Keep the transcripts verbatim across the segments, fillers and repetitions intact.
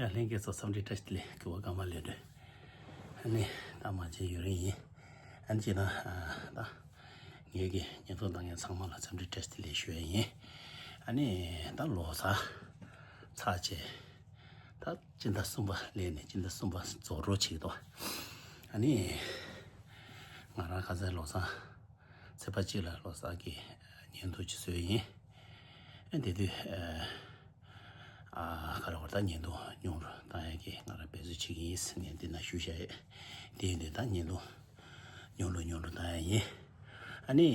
ཡ། ལྷན་རྒྱས་ཚོ་འཚམས་འདྲི་བཀྲ་ཤིས་བདེ་ལེགས། གུས་པ་ཀརྨ་ལགས་རེད། ཨ་ནི་ད་མ་བརྗེད་ཡུན་རིང་ཡིན། ཨ་ནི་ཅི་ན་ད་ངེད་ཀྱི་བརྙན་ཐུང་ལྟ་མཁན་ཚང་མ་ལ་འཚམས་འདྲི་བཀྲ་ཤིས་བདེ་ལེགས་ཞུ་ཡ་ཡིན། ཨ་ནི་ད་ལོ་གསར་ཚར་བྱས་ད་སྤྱི་ཟླ་གསུམ་པ་སླེབས་ནས་སྤྱི་ཟླ་གསུམ་པ་རྫོགས་འགྲོ་བྱེད་ཀྱི་འདུག་ཨ་ནི་ང་རང་ཁ་སང་ལོ་གསར་ཚེས་པ་གཅིག་ལ་ལོ་གསར་གྱི་བརྙན་ཐུང་ཅིག་བཟོས་ཡིན། ཨ་དེ་དུས་ཨ་ག་རེ་བར་ད་བརྙན་ཐུང་ཉུང་རུ་བཏང་ཡ་གི་ང་རང་འབད་རྩོལ་བྱེད་ཀྱི་ཡིན་ཟེར་ནས་འདི་ན་ཞུ་བྱ་ཡས། དེ་ཡིན་དུས་ད་བརྙན་ཐུང་ཉུང་རུ་ཉུང་རུ་བཏང་ཡ་ཡིན། ཨ་ནི་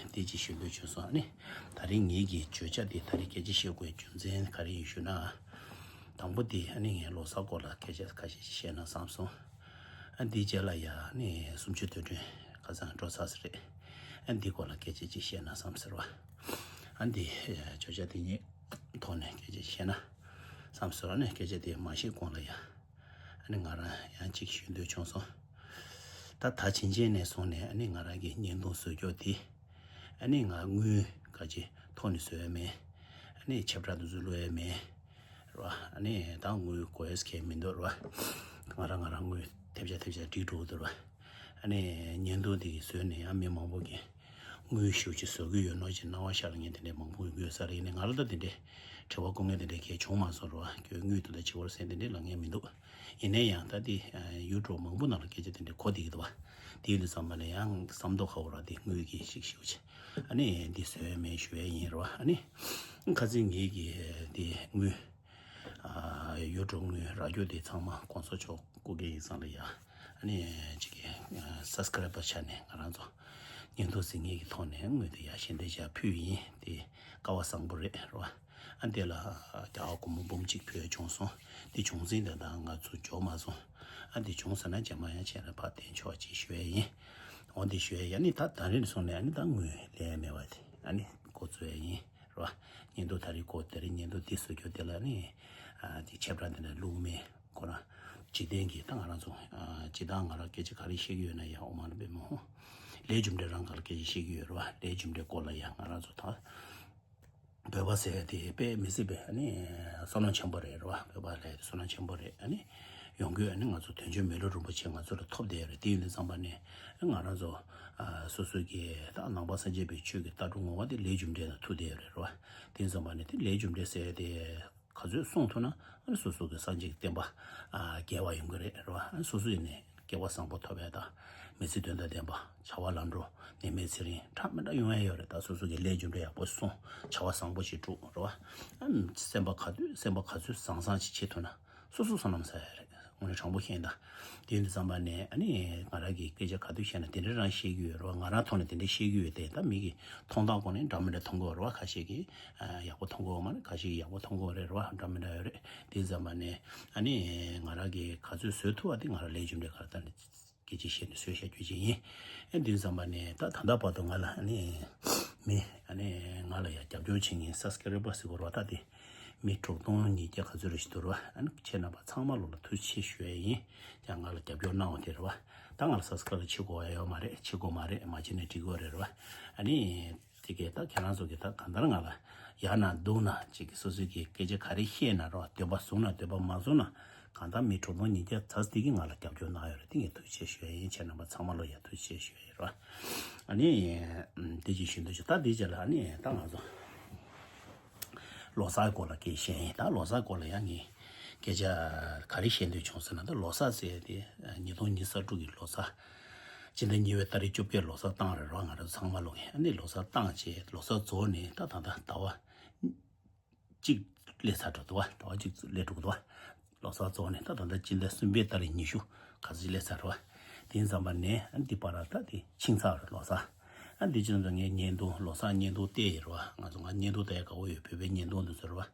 དེ་ཅིག་ཞུ་འདོད་བྱུང་སོང་། ཨ་ནི་ད་རིང་ངེད་ཀྱི་བརྗོད་བྱ་འདི་ད་རིང་སྐད་ཆ་བཤད་དགོས་རྒྱུ་མཚན་ག་རེ་ཡིན་ཞུ་ན། དང་པོ་དེ་ཨ་ནི་ངས་ལོ་གསར་སྐོར་ལ་སྐད་ཆ་ཁ་ཤས་ཤིག་བཤད་ན་བསམ་སོང་། ཨ་འདིའི་རྗེས་ལ་ཡ་ཨ་ནི་གསུམ་བཅུ་དུས་དྲན་ཁ་སང་འགྲོ་ཚར་ས་རེད། ཨ་འདི་སྐོར་ལ་སྐད་ཆ་ཅིག་བཤད་ན་བསམ་ཟེར་བ། ཨ་འདི་བརྗོད་བྱ་དེ་ཉིད་ཐོག་ནས་སྐད་ཆ་བཤད་ན་བསམ་ཟེར་བ་ནས། སྐད་ཆ་དེ་མ་བཤད་གོང་ལ་ཡ་ཨ་ནི་ང་རང་ཡང་ཅིག་ཞུ་འདོད་བྱུང་སོང་། ད་ད་ཕྱིན་ཆད་ནས་བཟུང་ནས་ཨ་ནི་ང་རང་གི་བརྙན་ཐུང་བཟོ་རྒྱུ་དེ་ཨ་ནི་ང་དངུལ་ག་ཅིག་ཐོག་ནས་བཟོ་ཡ་མེད། ཨ་ནི་ཆབ་བྲག་དུ་བཟོ་ལོ་ཡ་མེད། རེད་བ། ཨ་ནི་ད་དངུལ་དགོས་ཡས་མི་འདུག་རེད་བ། ང་རང་ང་རང་དངུལ་ཐེབས་ཆག་ཐེབས་ཆག་སྒྲིག་འགྲོ་གི་འདུག་རེད་བ། ཨ་ནི་བརྙན་ཐུང་འདི་གི་བཟོས་ནས་ཡང་མི་མང་པོ་གིས་དངུལ་ཞེ་པོ་ཅིག་བཟོ་གི་ཡོད་ནོ་ཅིག་སྣང་བ་ཤར་ལ་ངས་དེ་འདྲའི་མང་པོ་ཡོད་ས་རེད། ཡིན་ནའི་ང་རང་ད་དེ་འདྲའི་དྲི་བ་བཀོད་མཁན་དེ་འདྲའི་གལ་བྱུང་མ་སོང་རེད་བ། ཁྱོད་དངུལ་དེ་འདྲ་བྱེད་པར་སེམས་དེ་འདྲའི་ལ་ངས་མི་འདུག་ཡིན་ནའི་ཡང་ད་དེ་ཡུ་ཊུབ་མང་པོ་ནང་ལ་སྐད་ཆ་དེ་འདྲའི་གོ་བསྡད་ཀྱི་འདུག་བ། དེ་ཡིན་དུས་ཙམ་པ་ནས་ཡང་བསམ་མདོག་ཁ་པོ་ར་དེ་དངུལ་གྱི་ཞིག་ཞེ་པོ་ཅིག་ཨ་ནི་འདི་བཟོས་མེད་ཞུ་ཡས་ཡིན་རེད་བ། ཨ་ནི་ཁ་སང་ངེད་ཀྱི་དེ་དངུལ་ཨ་ཡུ་ཊུབ་དངུལ་རག་རྒྱུ་དེ་ཚང་མ་གོང་ས་མཆོག་སྐུ་སྒེར་ཡིན་ཙང་ལ་ཡ། ཨ་ནི་ཅིག་གི་སབ་སི་ཀ་རའེ་བར་ཆ་ནས་ང་རང་ཚོ་བརྙན་ཐུང་གཟིགས་མཁན་གྱི་ཐོག་ནས་དངུལ་དེ་ཡ་ཞལ་འདེབས་བྱས་ཕུལ་ཡིན། དེ་སྐལ་བ་བཟང་པོ་རེད་རེད་བ། ཨ་དེ་ལ་རྒྱ་གར་སྒོར་མོ་འབུམ་གཅིག་ཕུལ་ཡ་བྱུང་སོང་། དེ་བྱུང་ཟིན་དེ་ད་ང་ཚོ་འབྱོར་མ་སོང་། ཨ་དེ་བྱུང་ཟིན་ན་རྗེས་མ་ཡང་བྱས་ན་ཕར་བསྟན་ཆོག་ཅེས་ཞུ་ཡ་ཡིན། འོ་འདི་ཞུ་ཡ་ཡིན། ཨ་ནི་ད་ད་རེས་ནས་བཟུང་ནས་ཨ་ནི་ད་དངུལ་ལེན་ཡ་མེད་པ་དེ་ཨ་ནི་འགོ་བཙུགས་ཡ་ཡིན་རེད་བ། བརྙན་ཐུང་ད་རེས་འགོ་དེ་རིང་བརྙན་ཐུང་འདི་བཟོ་རྒྱུ་དེ་ལ་ནི་ཨ་དེ་ཆབ་བྲག་དེ་འདྲ་བླུགས་མེད། ཁོ་རང་འཇིག་རྟེན་གྱི་ད་ང་རང་ཚོ་ཨ་སྤྱིར་བཏང་ང་རང་སྐད་ཆ་ག་རེ་བཤད་ཀྱི་ཡོད་ན་ཡ་ཨོ་མ་ལ་པད་མོ་ལས་རྒྱུ་འབྲས་རང་ག་ལ་སྐད་ཆ་བཤད་ཀྱི་ཡོད་རེད་བ། ལས་རྒྱུ་འབྲས་སྐོར་ལ་ཡ་ང་རང་ཚོ་ད་བོད་པ་ཟེར་ཡ་དེ་དཔེ་མི་སྲིད་པའི་ཨ་ནི་བསོད་ནམས་ཆེན་པོ་རེད་རེད་བ། བོད་པ་ལས་བསོད་ནམས་ཆེན་པོ་རེད། ཨ་ནི་ཡོང་རྒྱུ་ཨ་ནི་ང་ཚོ་དོན་གཅོད་མི་ལུས་རིན་པོ་ཆེ་ང་ཚོ་ལ་ཐོབ་བསྡད་ཡོད་རེད། དེ་ཡིན་དུས་ཙམ་པ་ནས་ང་རང་ཚོ་ཨ་སོ་སོ་གི་ད་ནང་པ་སངས་རྒྱས་པའི་ཆོས་ཀྱི་ལྟ་གྲུབ་ངོ་བོ་དེ་ལས་རྒྱུ་འབྲས་དང་མཐུན་བསྡད་ཡོད་རེད་རེད་བ། དེ་ཡིན་ཙམ་པ་ནས་དེ་ལས་རྒྱུ་འབྲས་ཟེར་ཡ་དེ། ག་ཚོད་གསུང་ཐུབ་ན་ཨ་ནི་སོ་སོ་གི་སངས་རྒྱས་ཀྱི་བསྟན་པ་ཨ་རྒྱས་པ་ཡོང་གི་རེད་རེད་བ། ཨ་ནི་སོ་སོ་ཡིན་ནའི་སྐལ་བ་བཟང་པོ་ཐོབ་ཡ་དང་མི་ཚེ་དོན་དང་ལྡན་པ་བྱ་བ་ལམ་འགྲོ་ནད་མེད་ཚེ་རིང་འདྲ་མི་འདྲ་ཡོང་ཡ་ཡོད་རེད། ད་སོ་སོ་གི་ལས་རྒྱུ་འབྲས་ཡག་པོ་སོང་བྱ་བ་བཟང་པོ་ཞིག་བསྒྲུབས་རེད་བ། ཨ་ནི་སེམས་པ་ག་དུས་སེམས་པ་ག་ཚོད་བཟང་བཟང་ཞིག་བྱེད་ཐུབ་ན་སོ་སོ་བསོད་ནམས་བསགས་ཡ་རེད། དངོས་གནས་དྲང་པོ་བཤད་ན། དེ་ཡིན་དུས་ཙམ་པ་ནས་ཨ་ནི་ང་རང་གིས་སྐད་ཆ་ག་དུས་བཤད་ན་དེ་འདྲ་རང་བཤད་ཀྱི་ཡོད་རེད་བ། ང་རང་ཐོག་ནས་དེ་འདྲ་བཤད་ཀྱི་ཡོད་དེ་ད་མི་གིས་མཐོང་སྟངས་སྐོར་ནས་འདྲ་མི་འདྲ་མཐོང་གི་ཡོད་རེད་བ། ཁ་ཤས་ཀྱིས་ཨ་ཡག་པོ་མཐོང་གི་ཡོད་མ་རེད། ཁ་ཤས་ཀྱིས་ཡག་པོ་མཐོང་གི་ཡོད་རེད་རེད་བ། འདྲ་མི་འདྲ་ཡོད་རེད། དེ་ཙམ་པ་ནས་ཨ་ནི་ང་རང་གིས་ག་ཚོད་བཟོ་ཐུབ་པ་དེ་ང་རང་ལས་རྒྱུ་འབྲས་ག་རེ་ད་ནི་སྐད་ཆ་བཤད་ནས་བཟོས་བཞག་རྒྱུ་ཅིག་ཡིན། ཨ་དེ་ཙམ་པ་ནས་ད་ད་ལྟ་བར་དུ་ང་ལ་ཨ་ནི་མི་ཨ་ནི་ང་ལ་ཡང་རྒྱབ་སྐྱོར་བྱེད་མཁན་སབ་སི་ཀ་རའེ་བར་ཟེར་དགོས་རེད་བ། ད་དེ། མི་དྲུག་སྟོང་ཉིས་བརྒྱ་ག་ཚོད་རེ་ཞིག་འདུག་ར། ཨ་ནི་ཁྱེད་རྣམ་པ་ཚང་མ་ལོ་ལ་ཐུགས་རྗེ་ཆེ་ཞུ་ཡ་ཡིན། ཀྱང་ང་ལ་རྒྱབ་སྐྱོར་གནང་བ་དེ་རེད་བ། ད་ང་ལ་སབ་སི་ཀ་རའེབ་བྱེད་དགོས་ཡ་ཡོད་མ་རེད། བྱེད་དགོས་མ་རེད། མ་བྱེད་ནས་འགྲིག་གི་རེད་རེད་བ། ཨ་ནི་དེ་གས་ད་ཁྱེད་རང་ཚོ་གི་ད་གང་ལྟར་ང་ལ་ཡག་ན་སྡུག་ན་ཅིག་གི་སོ་སོ་གི་སྐད་ཆ་ག་རེ་བཤད་ན་རོ། འདོད་པ་བཟུང་ན་འདོད་པ་མ་བཟུང་ན་གང་ལྟར་མི་དྲུག་སྟོང་ཉིས་བརྒྱ་ཚ་ཙིག་གིས་ང་ལ་རྒྱབ་སྐྱོར་གནང་ཡོད་རེད། དེ་ངས་ཐུགས་རྗེ་ཆེ་ཞུ་ཡ་ཡིན། ཁྱེད་རྣམ་པ་ཚང་མ་ལོ་ཡ་ཐུགས་རྗེ་ཆེ་ཞུ་ཡ་ཡིན་རོ། ཨ་ནི་དེ་ཅིག་ཞུ་འདོད་བྱུང་། ད་དེ་རྗེས་ལ་ཨ་ནི་ད་ང་ཚོ། ལོ་གསར་སྐོར་ལ་སྐད་བཤད་ཡིན། ད་ལོ་གསར་སྐོར་ལ་ཡང་ངས་སྐད་ཆ་ག་རེ་བཤད་འདོད་བྱུང་ཟེར་ན། ད་ལོ་གསར་ཟེར་ཡ་དེ་ཉིས་སྟོང་ཉི་ཤུ་རྩ་དྲུག་གི་ལོ་གསར། སྤྱི་ཟླ་གཉིས་པའི་ཏ་རིག་བཅོ་བརྒྱད་ལོ་གསར་བཏང་རེད་རོ། ང་རང་ཚང་མ་ལོ་ངས་ཨ་ནི་ལོ་གསར་བཏང་བྱས་ལོ་གསར་རྫོགས་ནས་ད་ད་ལྟ་ཟླ་བ་གཅིག་སླེབས་ཚར་འགྲོ་འདུག་བ། ཟླ་བ་གཅིག་སླེབས་འགྲོ་འདུག་བ། ལོ་གསར་རྫོགས་ནས་ད་ད་ལྟ་སྤྱི་ཟླ་གསུམ་པའི་ཏ་རིག་ཉི་ཤུ་ག་ཚོད་སླེབས་ཚར་རེད་བ། དེ་ཙམ་པ་ནས་ཨ་འདི་བར་ད་དེ་ཕྱིན་ཚར་རེད་ལོ་གསར། ཨ་འདི་ཕྱིན་ཚར་ངས་བརྙན་ཐུང་ལོ་གསར་བརྙན་ཐུང་བལྟས་ཡོད་རེད་བ། ང་ཚོ་ང་བརྙན་ཐུང་ལྟ་ཡ་དགའ་པོ་ཡོད། བོད་པའི་བརྙན་ཐུང་འདི་ཚོ་རེད་བ།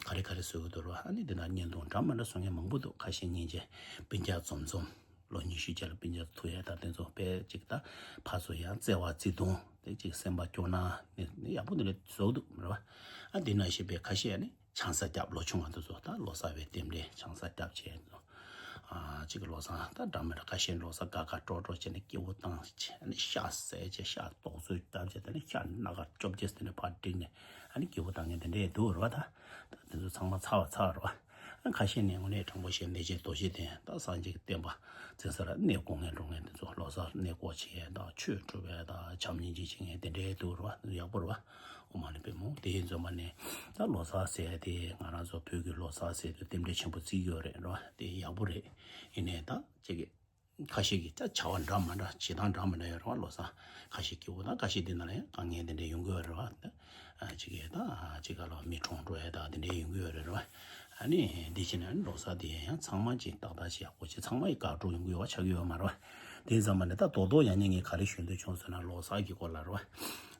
ག་རེ་ག་རེ་བཟོ་གི་འདུག་རེད་བ། ཨ་ནི་འདི་ན་བརྙན་ཐུང་འདྲ་མི་འདྲ་བཟོ་མཁན་མང་པོ་འདུག་ཁ་ཤས་སྙིང་རྗེ་སྤུན་ཀྱག་འཛོམས་འཛོམས་ལོ་ཉི་ཤུ་རྗེས་ལ་སྤུན་ཀྱག་ཐུག་ཡ་ད་དེ་ཚོ་དཔེ་ཅིག་ད་ཕར་ཚུར་ཡང་བརྩེ་བ་བརྩེ་དུང་དེ་ཅིག་སེམས་པ་སྐྱོ་སྣང་ནི་ནི་ཡག་པོ་འདི་འདྲ་བཟོ་གི་འདུག་རེད་བ། ཨ་འདི་ན་ཤེས་པའི་ཁ་ཤས་ནི། ཆང་ས་བརྒྱབ། ལོ་ཆུང་བ་དེ་ཚོ་ད་ལོ་གསར་བའི་རྟེན་འབྲེལ་ཆང་ས་བརྒྱབ་བྱས་ནོ། ཨ་གཅིག་གི་ལོ་གསར་ད་འདྲ་མི་འདྲ་ཁ་ཤས་ལོ་གསར་དགའ་དགའ་སྤྲོ་སྤྲོ་བྱས་ནས་སྐྱིད་པོ་བཏང་བྱས་ནས་ཤ་ཟས་བྱས་ཤ་དོག་ཚོད་བརྒྱབ་བྱས་དེ་ནས་ཤ་སྣ་ཁ་བཅོ་བརྒྱད་དེ་ནས་ཕར་བསྒྲིགས་ནས་ཨ་ནི་སྐྱིད་པོ་བཏང་མཁན་དེ་འདྲས་འདུག་རེད་བ། ད་ད་དེ་ཚོ་ཚང་མ་ཚར་བ་ཚར་བ་རེད་བ། ཁ་ཤས་ནས་དངོས་གནས་དྲང་པོ་བཤད་ན་བདེ་ཆེན་རྡོ་རྗེ་གདན་དང་སངས་རྒྱས་ཀྱི་བསྟན་པ་འཛིན་ས་ལ་གནས་སྐོང་མཁན་འགྲོ་མཁན་དེ་ཚོ་ལོ་གསར་གནས་སྐོར་བྱེད་མཁན་དང་ཆོས་སྒྲུབ་པ་དང་བྱམས་སྙིང་རྗེ་བྱེད་མཁན་དེ་འདྲའི་འདུག་རེད་བ། ཡག་པོ་རེད་བ། ཨོཾ་མ་ཎི་པདྨེ་ཧཱུྃ། དེ་ཡིན་ཙམ་པ་ནས་ད་ལོ་གསར་ཟེར་དེ་ང་རང་ཚོ་བོད་ཀྱི་ལོ་གསར་ཟེར་དུས་རྟེན་འབྲེལ་ཆེན་པོ་བརྩི་གི་ཡོད་རེད་རེད་བ། དེ་ཡག་པོ་རེད། ཡིན་ནའི་ད་ཅིག་གི་ཁ་ཤས་ཀྱིས་ད་བྱ་བ་འདྲ་མི་འདྲ་བྱེད་སྟངས་འདྲ་མི་འདྲ་ཡོད་རེད་བ། ལོ་གསར་ཁ་ཤས་སྐྱིད་པོ་དང་ཁ་ཤས་དེ་ནང་ལ་ཡང་དཀའ་ངལ་དེ་འདྲ་ཡོང་གི་ཡོད་རེད་བ། ཨ་ཅིག་གིས་ད་ཅིག་ག་ལ་མི་གྲོངས་འགྲོ་ཡ་ད་དེ་འདྲ་ཡོང་གི་ཡོད་རེད་རེད་བ། ཨ་ནི་འདི་བྱས་ན་ལོ་གསར་དེ་ཡང་ཚང་མ་ཅིག་ཏག་ཏག་ཅིག་ཡག་པོ་ཅིག་ཚང་མ་ཡི་དགའ་སྤྲོ་ཡོང་གི་ཡོད་བ་ཆགས་ཀྱི་ཡོད་མ་རེད་བ། དེ་ཙམ་པ་ནས་ད་རྡོག་རྡོག་ཡང་ཉིན་ངས་ག་རེ་ཞུ་འདོད་བྱུང་ཟེར་ན་ལོ་གསར་གྱི་སྐོར་ལ་རེད་བ།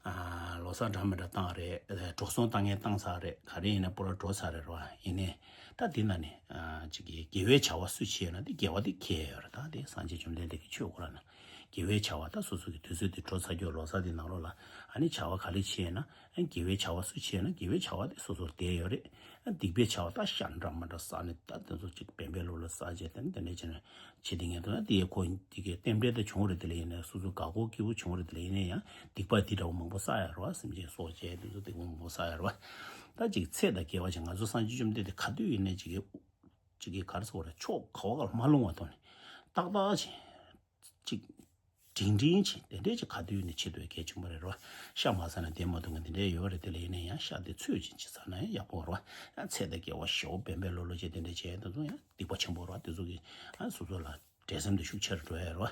ཨ་ལོ་གསར་འདྲ་མི་འདྲ་བཏང་རེད། འགྲོ་སོང་བཏང་མཁན་བཏང་ཚར་རེད། ག་རེ་ཡིན་ན་པོ་ར་འགྲོ་ཚར་རེད་རེད་བ། ཡིན་ནའི་ད་དེ་ན་ནི་ཨ་ཅིག་གི་དགེ་བའི་བྱ་བ་སུ་བྱས་ན་དེ་དགེ་བ་དེ་ཁེལ་ཡོད་རེད། ད་དེ་སངས་རྒྱས་བཅོམ་ལྡན་འདས་ཀྱི་ཆོས་སྐོར་ལ་ན་དགེ་བའི་བྱ་བ་ད་སོ་སོ་གི་དུས་ཚོད་དེ་འགྲོ་ཚར་རྒྱུ་ལོ་གསར་དེ་ནང་ལོགས་ལ་ཨ་ནི་བྱ་བ་ག་རེ་བྱས་ན་ཨ་དགེ་བའི་བྱ་བ་སུ་བྱས་ན་དགེ་བའི་བྱ་བ་དེ་སོ་སོར་བསྡད་ཡོད་རེད། ཨ་སྡིག་པའི་བྱ་བ་ད་ཤ་འདྲ་མི་འདྲ་བསགས་ནས་ད་དེ་ཚོ་ཅིག་བེམ་པོའི་ལོ་ལ་བསགས་བྱས་དེ་ནི་དེ་འདྲ་བྱས་ནས་བྱེད་དེ་ངས་དོན་དེ་ཡི་ཁོ་དེ་གའི་རྟེན་འབྲེལ་དེ་བྱུང་རེད། དེ་ལ་ཡིན་ནའི་སོ་སོ་དགའ་པོ་སྐྱིད་པོ་བྱུང་རེད། དེ་ལ་ཡིན་ནའི་ཡང་སྡིག་པ་དེ་འདྲ་བོ་མང་པོ་བསགས་ཡ་རེད་བ། སེམས་ཅན་སྲོག་བཅད་དེ་ཚོ་སྡིག་པ་མང་པོ་བསགས་ཡ་རེད་བ། ད་ཅིག་ཚེ་དང་འགལ་བ་ཅིག་ང་ཚོ་སངས་རྒྱས་བཅོམ་ལྡན་འདས་ག་དུས་ཡིན་ནའི་ཅིག་གི་ཅིག་གི་ག་རེ་ཟེར་དགོས་རེད། ཕྱོགས་ག་བ་ག་ལ་མ་ལྷུང་བ་ཐོག་ནས་ཏག་ཏག་ཅིག་ཅིག་སྒྲིང་སྒྲིང་ཅིག་དེ་འདྲས་ཅིག་ག་དུས་ནས་བྱེད་དགོས་གལ་ཆེན་པོ་རེད་རོ། ཤ་མ་ཟ་ན་བསྡད་མ་ཐུབ་མཁན་དེ་འདྲས་ཡོད་རེད། དེ་ལ་ཡིན་ན་ཡང་ཤ་དེ་ཚོད་ཅིག་ཅིག་ཟ་ན་ཡང་ཡག་པོ་རོ། ཡང་ཚེ་དང་འགལ་བ་ཞེ་པོ་བེམ་པོའི་ལོ་ལོ་བྱས་དེ་འདྲས་བྱས་དེ་ཚོ་ཡང་སྡིག་པ་ཆེན་པོ་རོ། དེ་ཚོ་གི་ཨ་སོ་སོ་ལ་འབྲས་སེམས་དེ་ཤུགས་ཆེར་འགྲོ་ཡ་རོ།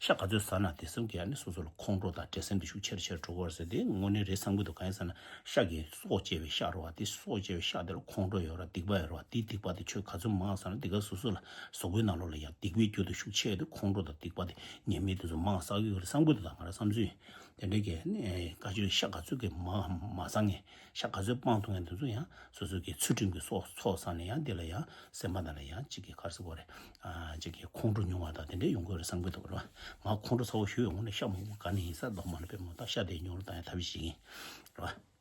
ཤ་ག་ཚོད་ཟ་ན་དེ་སེམས་ཀྱི་ཨ་ནི་སོ་སོ་ལ་ཁོང་ཁྲོ་དང་འབྲས་སེམས་དེ་ཤུགས་ཆེར་ཆེར་འགྲོ་གི་རེད་ཟེར། དེ་དངོས་གནས་རེད་བསམ་གི་འདུག་གང་ཡིན་ཟེར་ན། ཤ་གི་སྲོག་བཅད་པའི་ཤ་རོ་བ། དེ་སྲོག་བཅད་པའི་ཤ་དེ་ལ་ཁོང་ཁྲོ་ཡོད་ར་སྡིག་པ་ཡོད་ར་བ། དེའི་སྡིག་པ་དེ་ཁྱོད་ག་ཚོད་མང་ཟ་ན་དེ་ག་སོ་སོ་ལ་གཟུགས་པོའི་ནང་ལོགས་ལ་ཡང་སྡིག་པའི་རྒྱུ་དེ་ཤུགས་ཆེ་དེ་ཁོང་ཁྲོ་དང་སྡིག་པ་དེ་ཉེས་དམིགས་དེ་ཚོ་མང་བསགས་ཀྱི་ཡོད་རེད་བསམ་གྱི་འདུག་ད་ང་རང་བསམ་ཚུལ་དེ་འདྲའི་གི་ནི་བཀའ་ཆོས་ཤ་ག་ཚོད་ཀྱི་མ་མ་ཟ་ངེས་ཤ་ག་ཚོད་སྤང་ཐུབ་ངེས་དེ་ཚོ་ཡང་སོ་སོ་གི་ཚུལ་ཁྲིམས་ཀྱི་སྲོག་ཚོགས་བསགས་ནས་ཡང་དེ་ལ་ཡང་སེམས་པ་ནང་ལ་ཡང་གཅིག་གི་ག་རེ་ཟེར་དགོས་རེད། ཨ་གཅིག་གི་ཁོང་ཁྲོ་ཉུང་བ་དང་དེ་འདྲའི་ཡོང་གི་ཡོད་རེད་བསམ་གྱི་འདུག་རེད་བ། ང་ཁོང་ཁྲོ་ཚ་བོ་ཞུ་ཡོང་ནས་ཤ་མང་པོ་ག་ནས་ཡིན་ས་མདོག་མ་ལ་དཔེ་མོ་ད་ཤ་དེ་ཉུང་རུ་བཏང་ཡ་ཐབས་ཤེས་ཤིག་ཡིན་རེད་བ།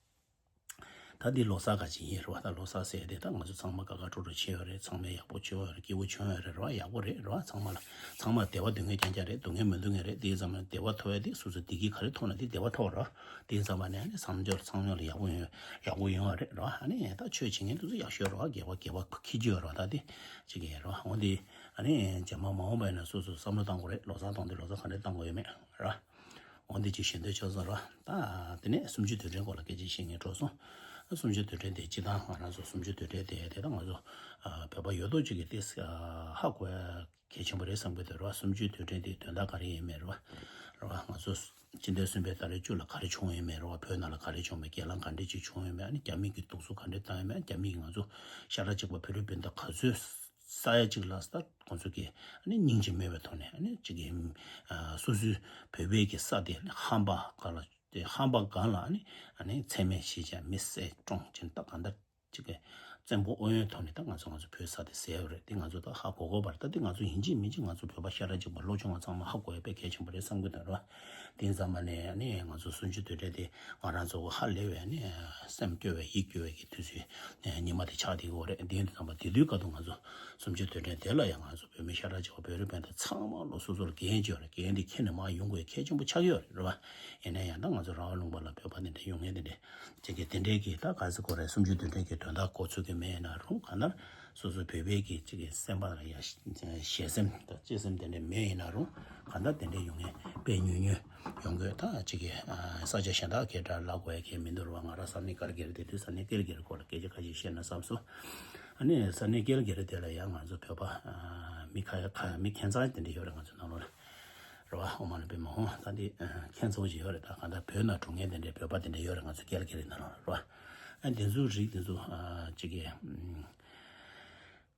ད་འདི་ལོ་གསར་ག་ཅིག་ཡིན་རེད་བ། ད་ལོ་གསར་ཟེར་དེ་ད་ང་ཚོ་ཚང་མ་དགའ་དགའ་སྤྲོ་སྤྲོ་བྱས་ཡོད་རེད། ཚང་མས་ཡག་པོ་བྱུང་ཡོད་རེད། སྐྱིད་པོ་བྱུང་ཡོད་རེད་རེད་བ། ཡག་པོ་རེད་རེད་བ། ཚང་མ་ལ་ཚང་མ་བདེ་བ་སྡུག་བསྔལ་རྐྱང་རྐྱང་རེད། སྡུག་བསྔལ་མི་སྡུག་བསྔལ་རེད། དེ་ཙམ་ན་བདེ་བ་ཐོབ་ཡ་དེ་སོ་སོ་བདེ་སྐྱིད་ག་རེ་ཐོབ་ན་དེ་བདེ་བ་ཐོབ་རེད་བ། དེ་ཙམ་པ་ནས་ཨ་ནི་བསམ་སྦྱོར་ཚང་མ་ལ་ཡག་པོ་ཡོང་ཡག་པོ་ཡོང་བ་རེད་རེད་བ། ཨ་ནི་ད་ཆོས་བྱེད་མཁན་དེ་ཚོ་ཡག་ཤོས་རེད་བ། དགེ་བ་དགེ་བ་འཁྱེར་གྱི་ཡོད་རེད་བ། ད་དེ་གཅིག་ཡིན་རེད་བ། འོ་དེ་ཨ་ནི་རྗེས་མ་མ་འོངས་པ་ཡིན་ན་སོ་སོ་བསམ་བློ་བཏང་དགོས་རེད། ལོ་གསར་བཏང་དུས་ལོ་གསར་ག་འདྲས་བཏང་དགོས་ཡོད་མེད་རེད་བ། འོ་འདི་ཅིག་ཞུ་འདོད་ཆགས་སོང་ར། ད་དེ་ནས་སུམ་ཅུ་དུས་དྲན་སྐོར་ལ་སྐད་ཆ་བཤད་སྙིང་བྲོ་སོང་། སུམ་ཅུ་དུས་དྲན་དེ་སྤྱི་བཏང་ང་རང་ཚོ་སུམ་ཅུ་དུས་དྲན་དེ་དེ་ད་ང་ཚོ་ཨ་བོད་པ་ཡོད་དོ་ཅིག་གིས་དེ་ཧ་གོ་ཡ་གལ་ཆེན་པོ་རེད་བསམ་གྱི་འདུག་ར། སུམ་ཅུ་དུས་དྲན་དེ་དོན་དག་ག་རེ་ཡིན་མེད་ར། ར་ང་ཚོ་སྤྱི་ཟླ་གསུམ་པའི་ཏ་རིག་བཅུ་ལ་ག་རེ་བྱུང་ཡོད་མེད་ར། བོད་ནང་ལ་ག་རེ་བྱུང་མེད། གྱེན་ལངས་ག་འདྲས་ཅིག་བྱུང་ཡོད་མེད། ཨ་ནི་རྒྱ་མི་གིས་གདུག་རྩུབ་ག་འདྲས་བཏང་ཡོད་མེད། རྒྱ་མི་གིས་ང་ཚོ་ཤ་ཁྲག་གཅིག་པ་བོད་རིགས་སྤུན་ཟླ་ག་ཚོད་ས་ཡ་གཅིག་ལ་ས་ཁོང་ཚོ་གིས་ཨ་ནི་སྙིང་རྗེ་མེད་པའི་ཐོག་ནས་ཨ་ནི་གཅིག་གིས་ཨ་སོ་སོའི་བོད་པའི་གི་ས་དེ་ཧམ་པ་སྒང་ལ་དེ་ཧམ་པ་སྒང་ལ་ཨ་ནི་ཨ་ནི་མཚན་སྨད་བྱེད་བྱས་མི་བསད་བཀྲོངས་བྱས་ད་གང་ལྟར་གཅིག་གི་བཙན་པོ་དབང་ཡོད་ཐོག་ནས་ད་ང་ཚོ་ང་ཚོ་བོད་ས་དེ་བཟས་ཡོད་རེད། དེ་ང་ཚོ་ད་ཧ་གོ་དགོས་པ་རེད། ད་དེ་ང་ཚོ་ཡིན་གཅིག་མིན་གཅིག་ང་ཚོ་བོད་པ་ཤ་ཁྲག་གཅིག་པ་ལོ་ཆུང་བ་ཚང་མ་ཧ་གོ་ཡ་དཔེ་གལ་ཆེན་པོ་རེད་བསམ་གི་འདུག་ར། དེ་ཙམ་པ་ནས་ཨ་ནི་ང་ཚོ་སུམ་ཅུ་དུས་དྲན་དེ་ང་རང་ཚོ་ཧ་ལས་པའི་ཨ་ནི་སེམས་སྐྱོ་བའི་ཡིད་སྐྱོ་བའི་གི་དུས་ཚོད་ཉི་མ་དེ་ཆགས་བསྡད་ཡོད་རེད། དེ་ཡིན་དུས་ཙམ་པ་དེ་དུས་སྐབས་དུ་ང་ཚོ་སུམ་ཅུ་དུས་དྲན་དེ་ལ་ཡང་ང་ཚོ་བོད་མི་ཤ་ཁྲག་གཅིག་པ་བོད་རིགས་སྤུན་ཟླ་ཚང་མ་ལོ་སོ་སོར་འགན་བྱས་ཡོད་རེད། འགན་དེ་འཁྱེར་ནས་མར་ཡོང་དགོས་གལ་ཆེན་པོ་ཆགས་ཡོད་རེད་རེད་བ། ཡིན་ན་ཡང་ད་ང་ཚོ་ར་བ་ལུང་པ་ལ་བོད་པ་དེ་འདྲ་ཡོང་མཁན་དེ་འདྲ་ཅིག་གི་དེ་འདྲའི་གི་ད་ག་ཟེར་དགོས་རེད། སུམ་ཅུ་དུས་དྲན་གི་དོན་དག་གོ་ཚོད་ཀྱི་མེད་ཡིན་ན་རུང་གང་ལྟར་སོ་སོ་བོད་པའི་གི་ཅིག་གི་སེམས་པ་ལ་ཡ་ཞེ་སེམས་དང་གཅེས་སེམས་དེ་འདྲ་མེད་ཡིན་ན་རུང་གང་ལྟར་དེ་འདྲ་ཡོང་མཁན་དཔེ་ཉུང་ཉུང་ཡོང་དགོས། ད་ཅིག་གི་ས་ཆ་གཞན་དག་གི་འདྲ་ལབ་དགོས་ཡ་གི་མི་འདུག་རུང་ང་རང་ས་གནས་ཀལ་གྷི་རི་དེ་དུས་ས་གནས་ཀལ་གྷི་རི་སྐོར་ལ་སྐད་ཆ་ཁ་ཤས་བཤད་ན་བསམ་སོང་། ཨ་ནི་ས་གནས་ཀལ་གྷི་རི་དེ་ལ་ཡང་ང་ཚོ་བོད་པ་མི་ཁ་ཁ་མི་ཁྱད་མཚར་དེ་འདྲ་ཡོད་རེད། ང་ཚོ་ནང་ལོགས་ལ། རེད་བ། ཨོཾ་མ་ཎི་པདྨེ་ཧཱུྃ། ད་འདི་ཨ་ཁྱད་མཚར་པོ་ཅིག་ཡོད་རེད། ད་གང་ལྟར་བོད་ནང་འགྲོ་མཁན་དེ་འདྲའི་བོད་པ་དེ་འདྲ་ཡོད་རེད། ང་ཚོ་ཀལ་གྷི་རི་ནང་ལོགས་ལ་རེད་བ། ཨ་དེ་ཚོའི་རིགས་དེ་ཚོ་ཨ་ཅིག་གིས་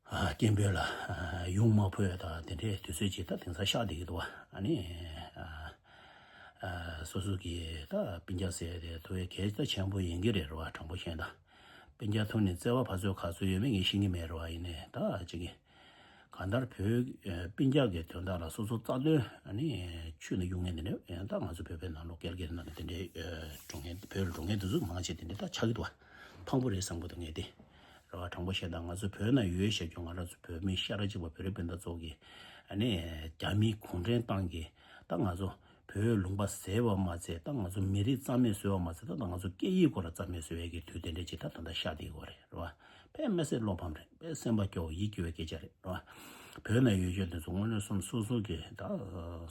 ཨ་སྐད་འབོད་ལ་ཨ་ཡོང་མ་ཕོད་ད་དེ་འདྲའི་དུས་ཚོད་ཅིག་ད་དེང་སང་ཤར་བསྡད་ཀྱི་འདུག་བ། ཨ་ནི་ཨ་ཨ་སོ་སོ་གི་ད་སྤུན་ཀྱག་ཟེར་དེ་ཐུག་ཡས་གལ་ད་ཆེན་པོ་ཡིན་གྱི་རེད། རེད་བ། དྲང་པོ་བཤད་ན་སྤུན་ཀྱག་ཐུག་ནས་བརྩེ་བ་ཕར་ཚུར་ག་ཚོད་ཡོད་མེད་ངས་ཤེས་ཀྱི་མེད། རེད་བ། ཡིན་ནའི་ད་ཅིག་གིས་གང་ལྟར་བོད་ཨ་སྤུན་ཀྱག་གི་དོན་དག་ལ་སོ་སོ་རྩ་དོན་ཨ་ནི་ཆུད་ནས་གཡུག་མཁན་དེ་འདྲ་ཡང་ད་ང་ཚོ་བོད་པའི་ནང་ལོགས་ཀལ་གྷི་རི་ནང་ལ་དེ་འདྲའི་ཨ་འགྲོ་མཁན་བོད་ལ་འགྲོ་མཁན་དེ་ཚོ་མང་ཆེ་དེ་འདྲ་ད་ཆགས་ཀྱི་འདུག་བ། ཕངས་པོ་རེད་བསམ་གྱི་འདུག་ངས་དེ། རེད་བ། དྲང་པོ་བཤད་ན་ང་ཚོ་བོད་ནང་ཡོད་བཤད་རྒྱུ་ང་རང་ཚོ་བོད་མི་ཤ་ཁྲག་གཅིག་པ་བོད་རིགས་སྤུན་ཟླ་ཚོ་གིས་ཨ་ནི་རྒྱ་མིའི་གུང་ཁྲན་ཏང་གིས་ད་ང་ཚོ་བོད་ལུང་པ་ཟས་པ་མ་ཚད་ད་ང་ཚོ་མི་རིགས་རྩ་མེད་བཟོས་པ་མ་ཚད་ད་ང་ཚོ་སྐད་ཡིག་སྐོར་ལ་རྩ་མེད་བཟོས་པའི་གི་དུས་དེ་འདྲ་ཅིག་ད་ད་ལྟ་ཤར་བསྡད་ཡོད་རེད། རེད་བ། དཔེ་མི་སྲིད་བློ་ཕམ་རེད། དཔེ་སེམས་པ་སྐྱོ་བོ་ཡིད་སྐྱོ་བའི་སྐད་ཆ་རེད། རེད་བ། བོད་ནང་ཡོད་ཆོས་དེ་ཚོ་དངོས་གནས་སོང་སོ་སོ་གི་ད་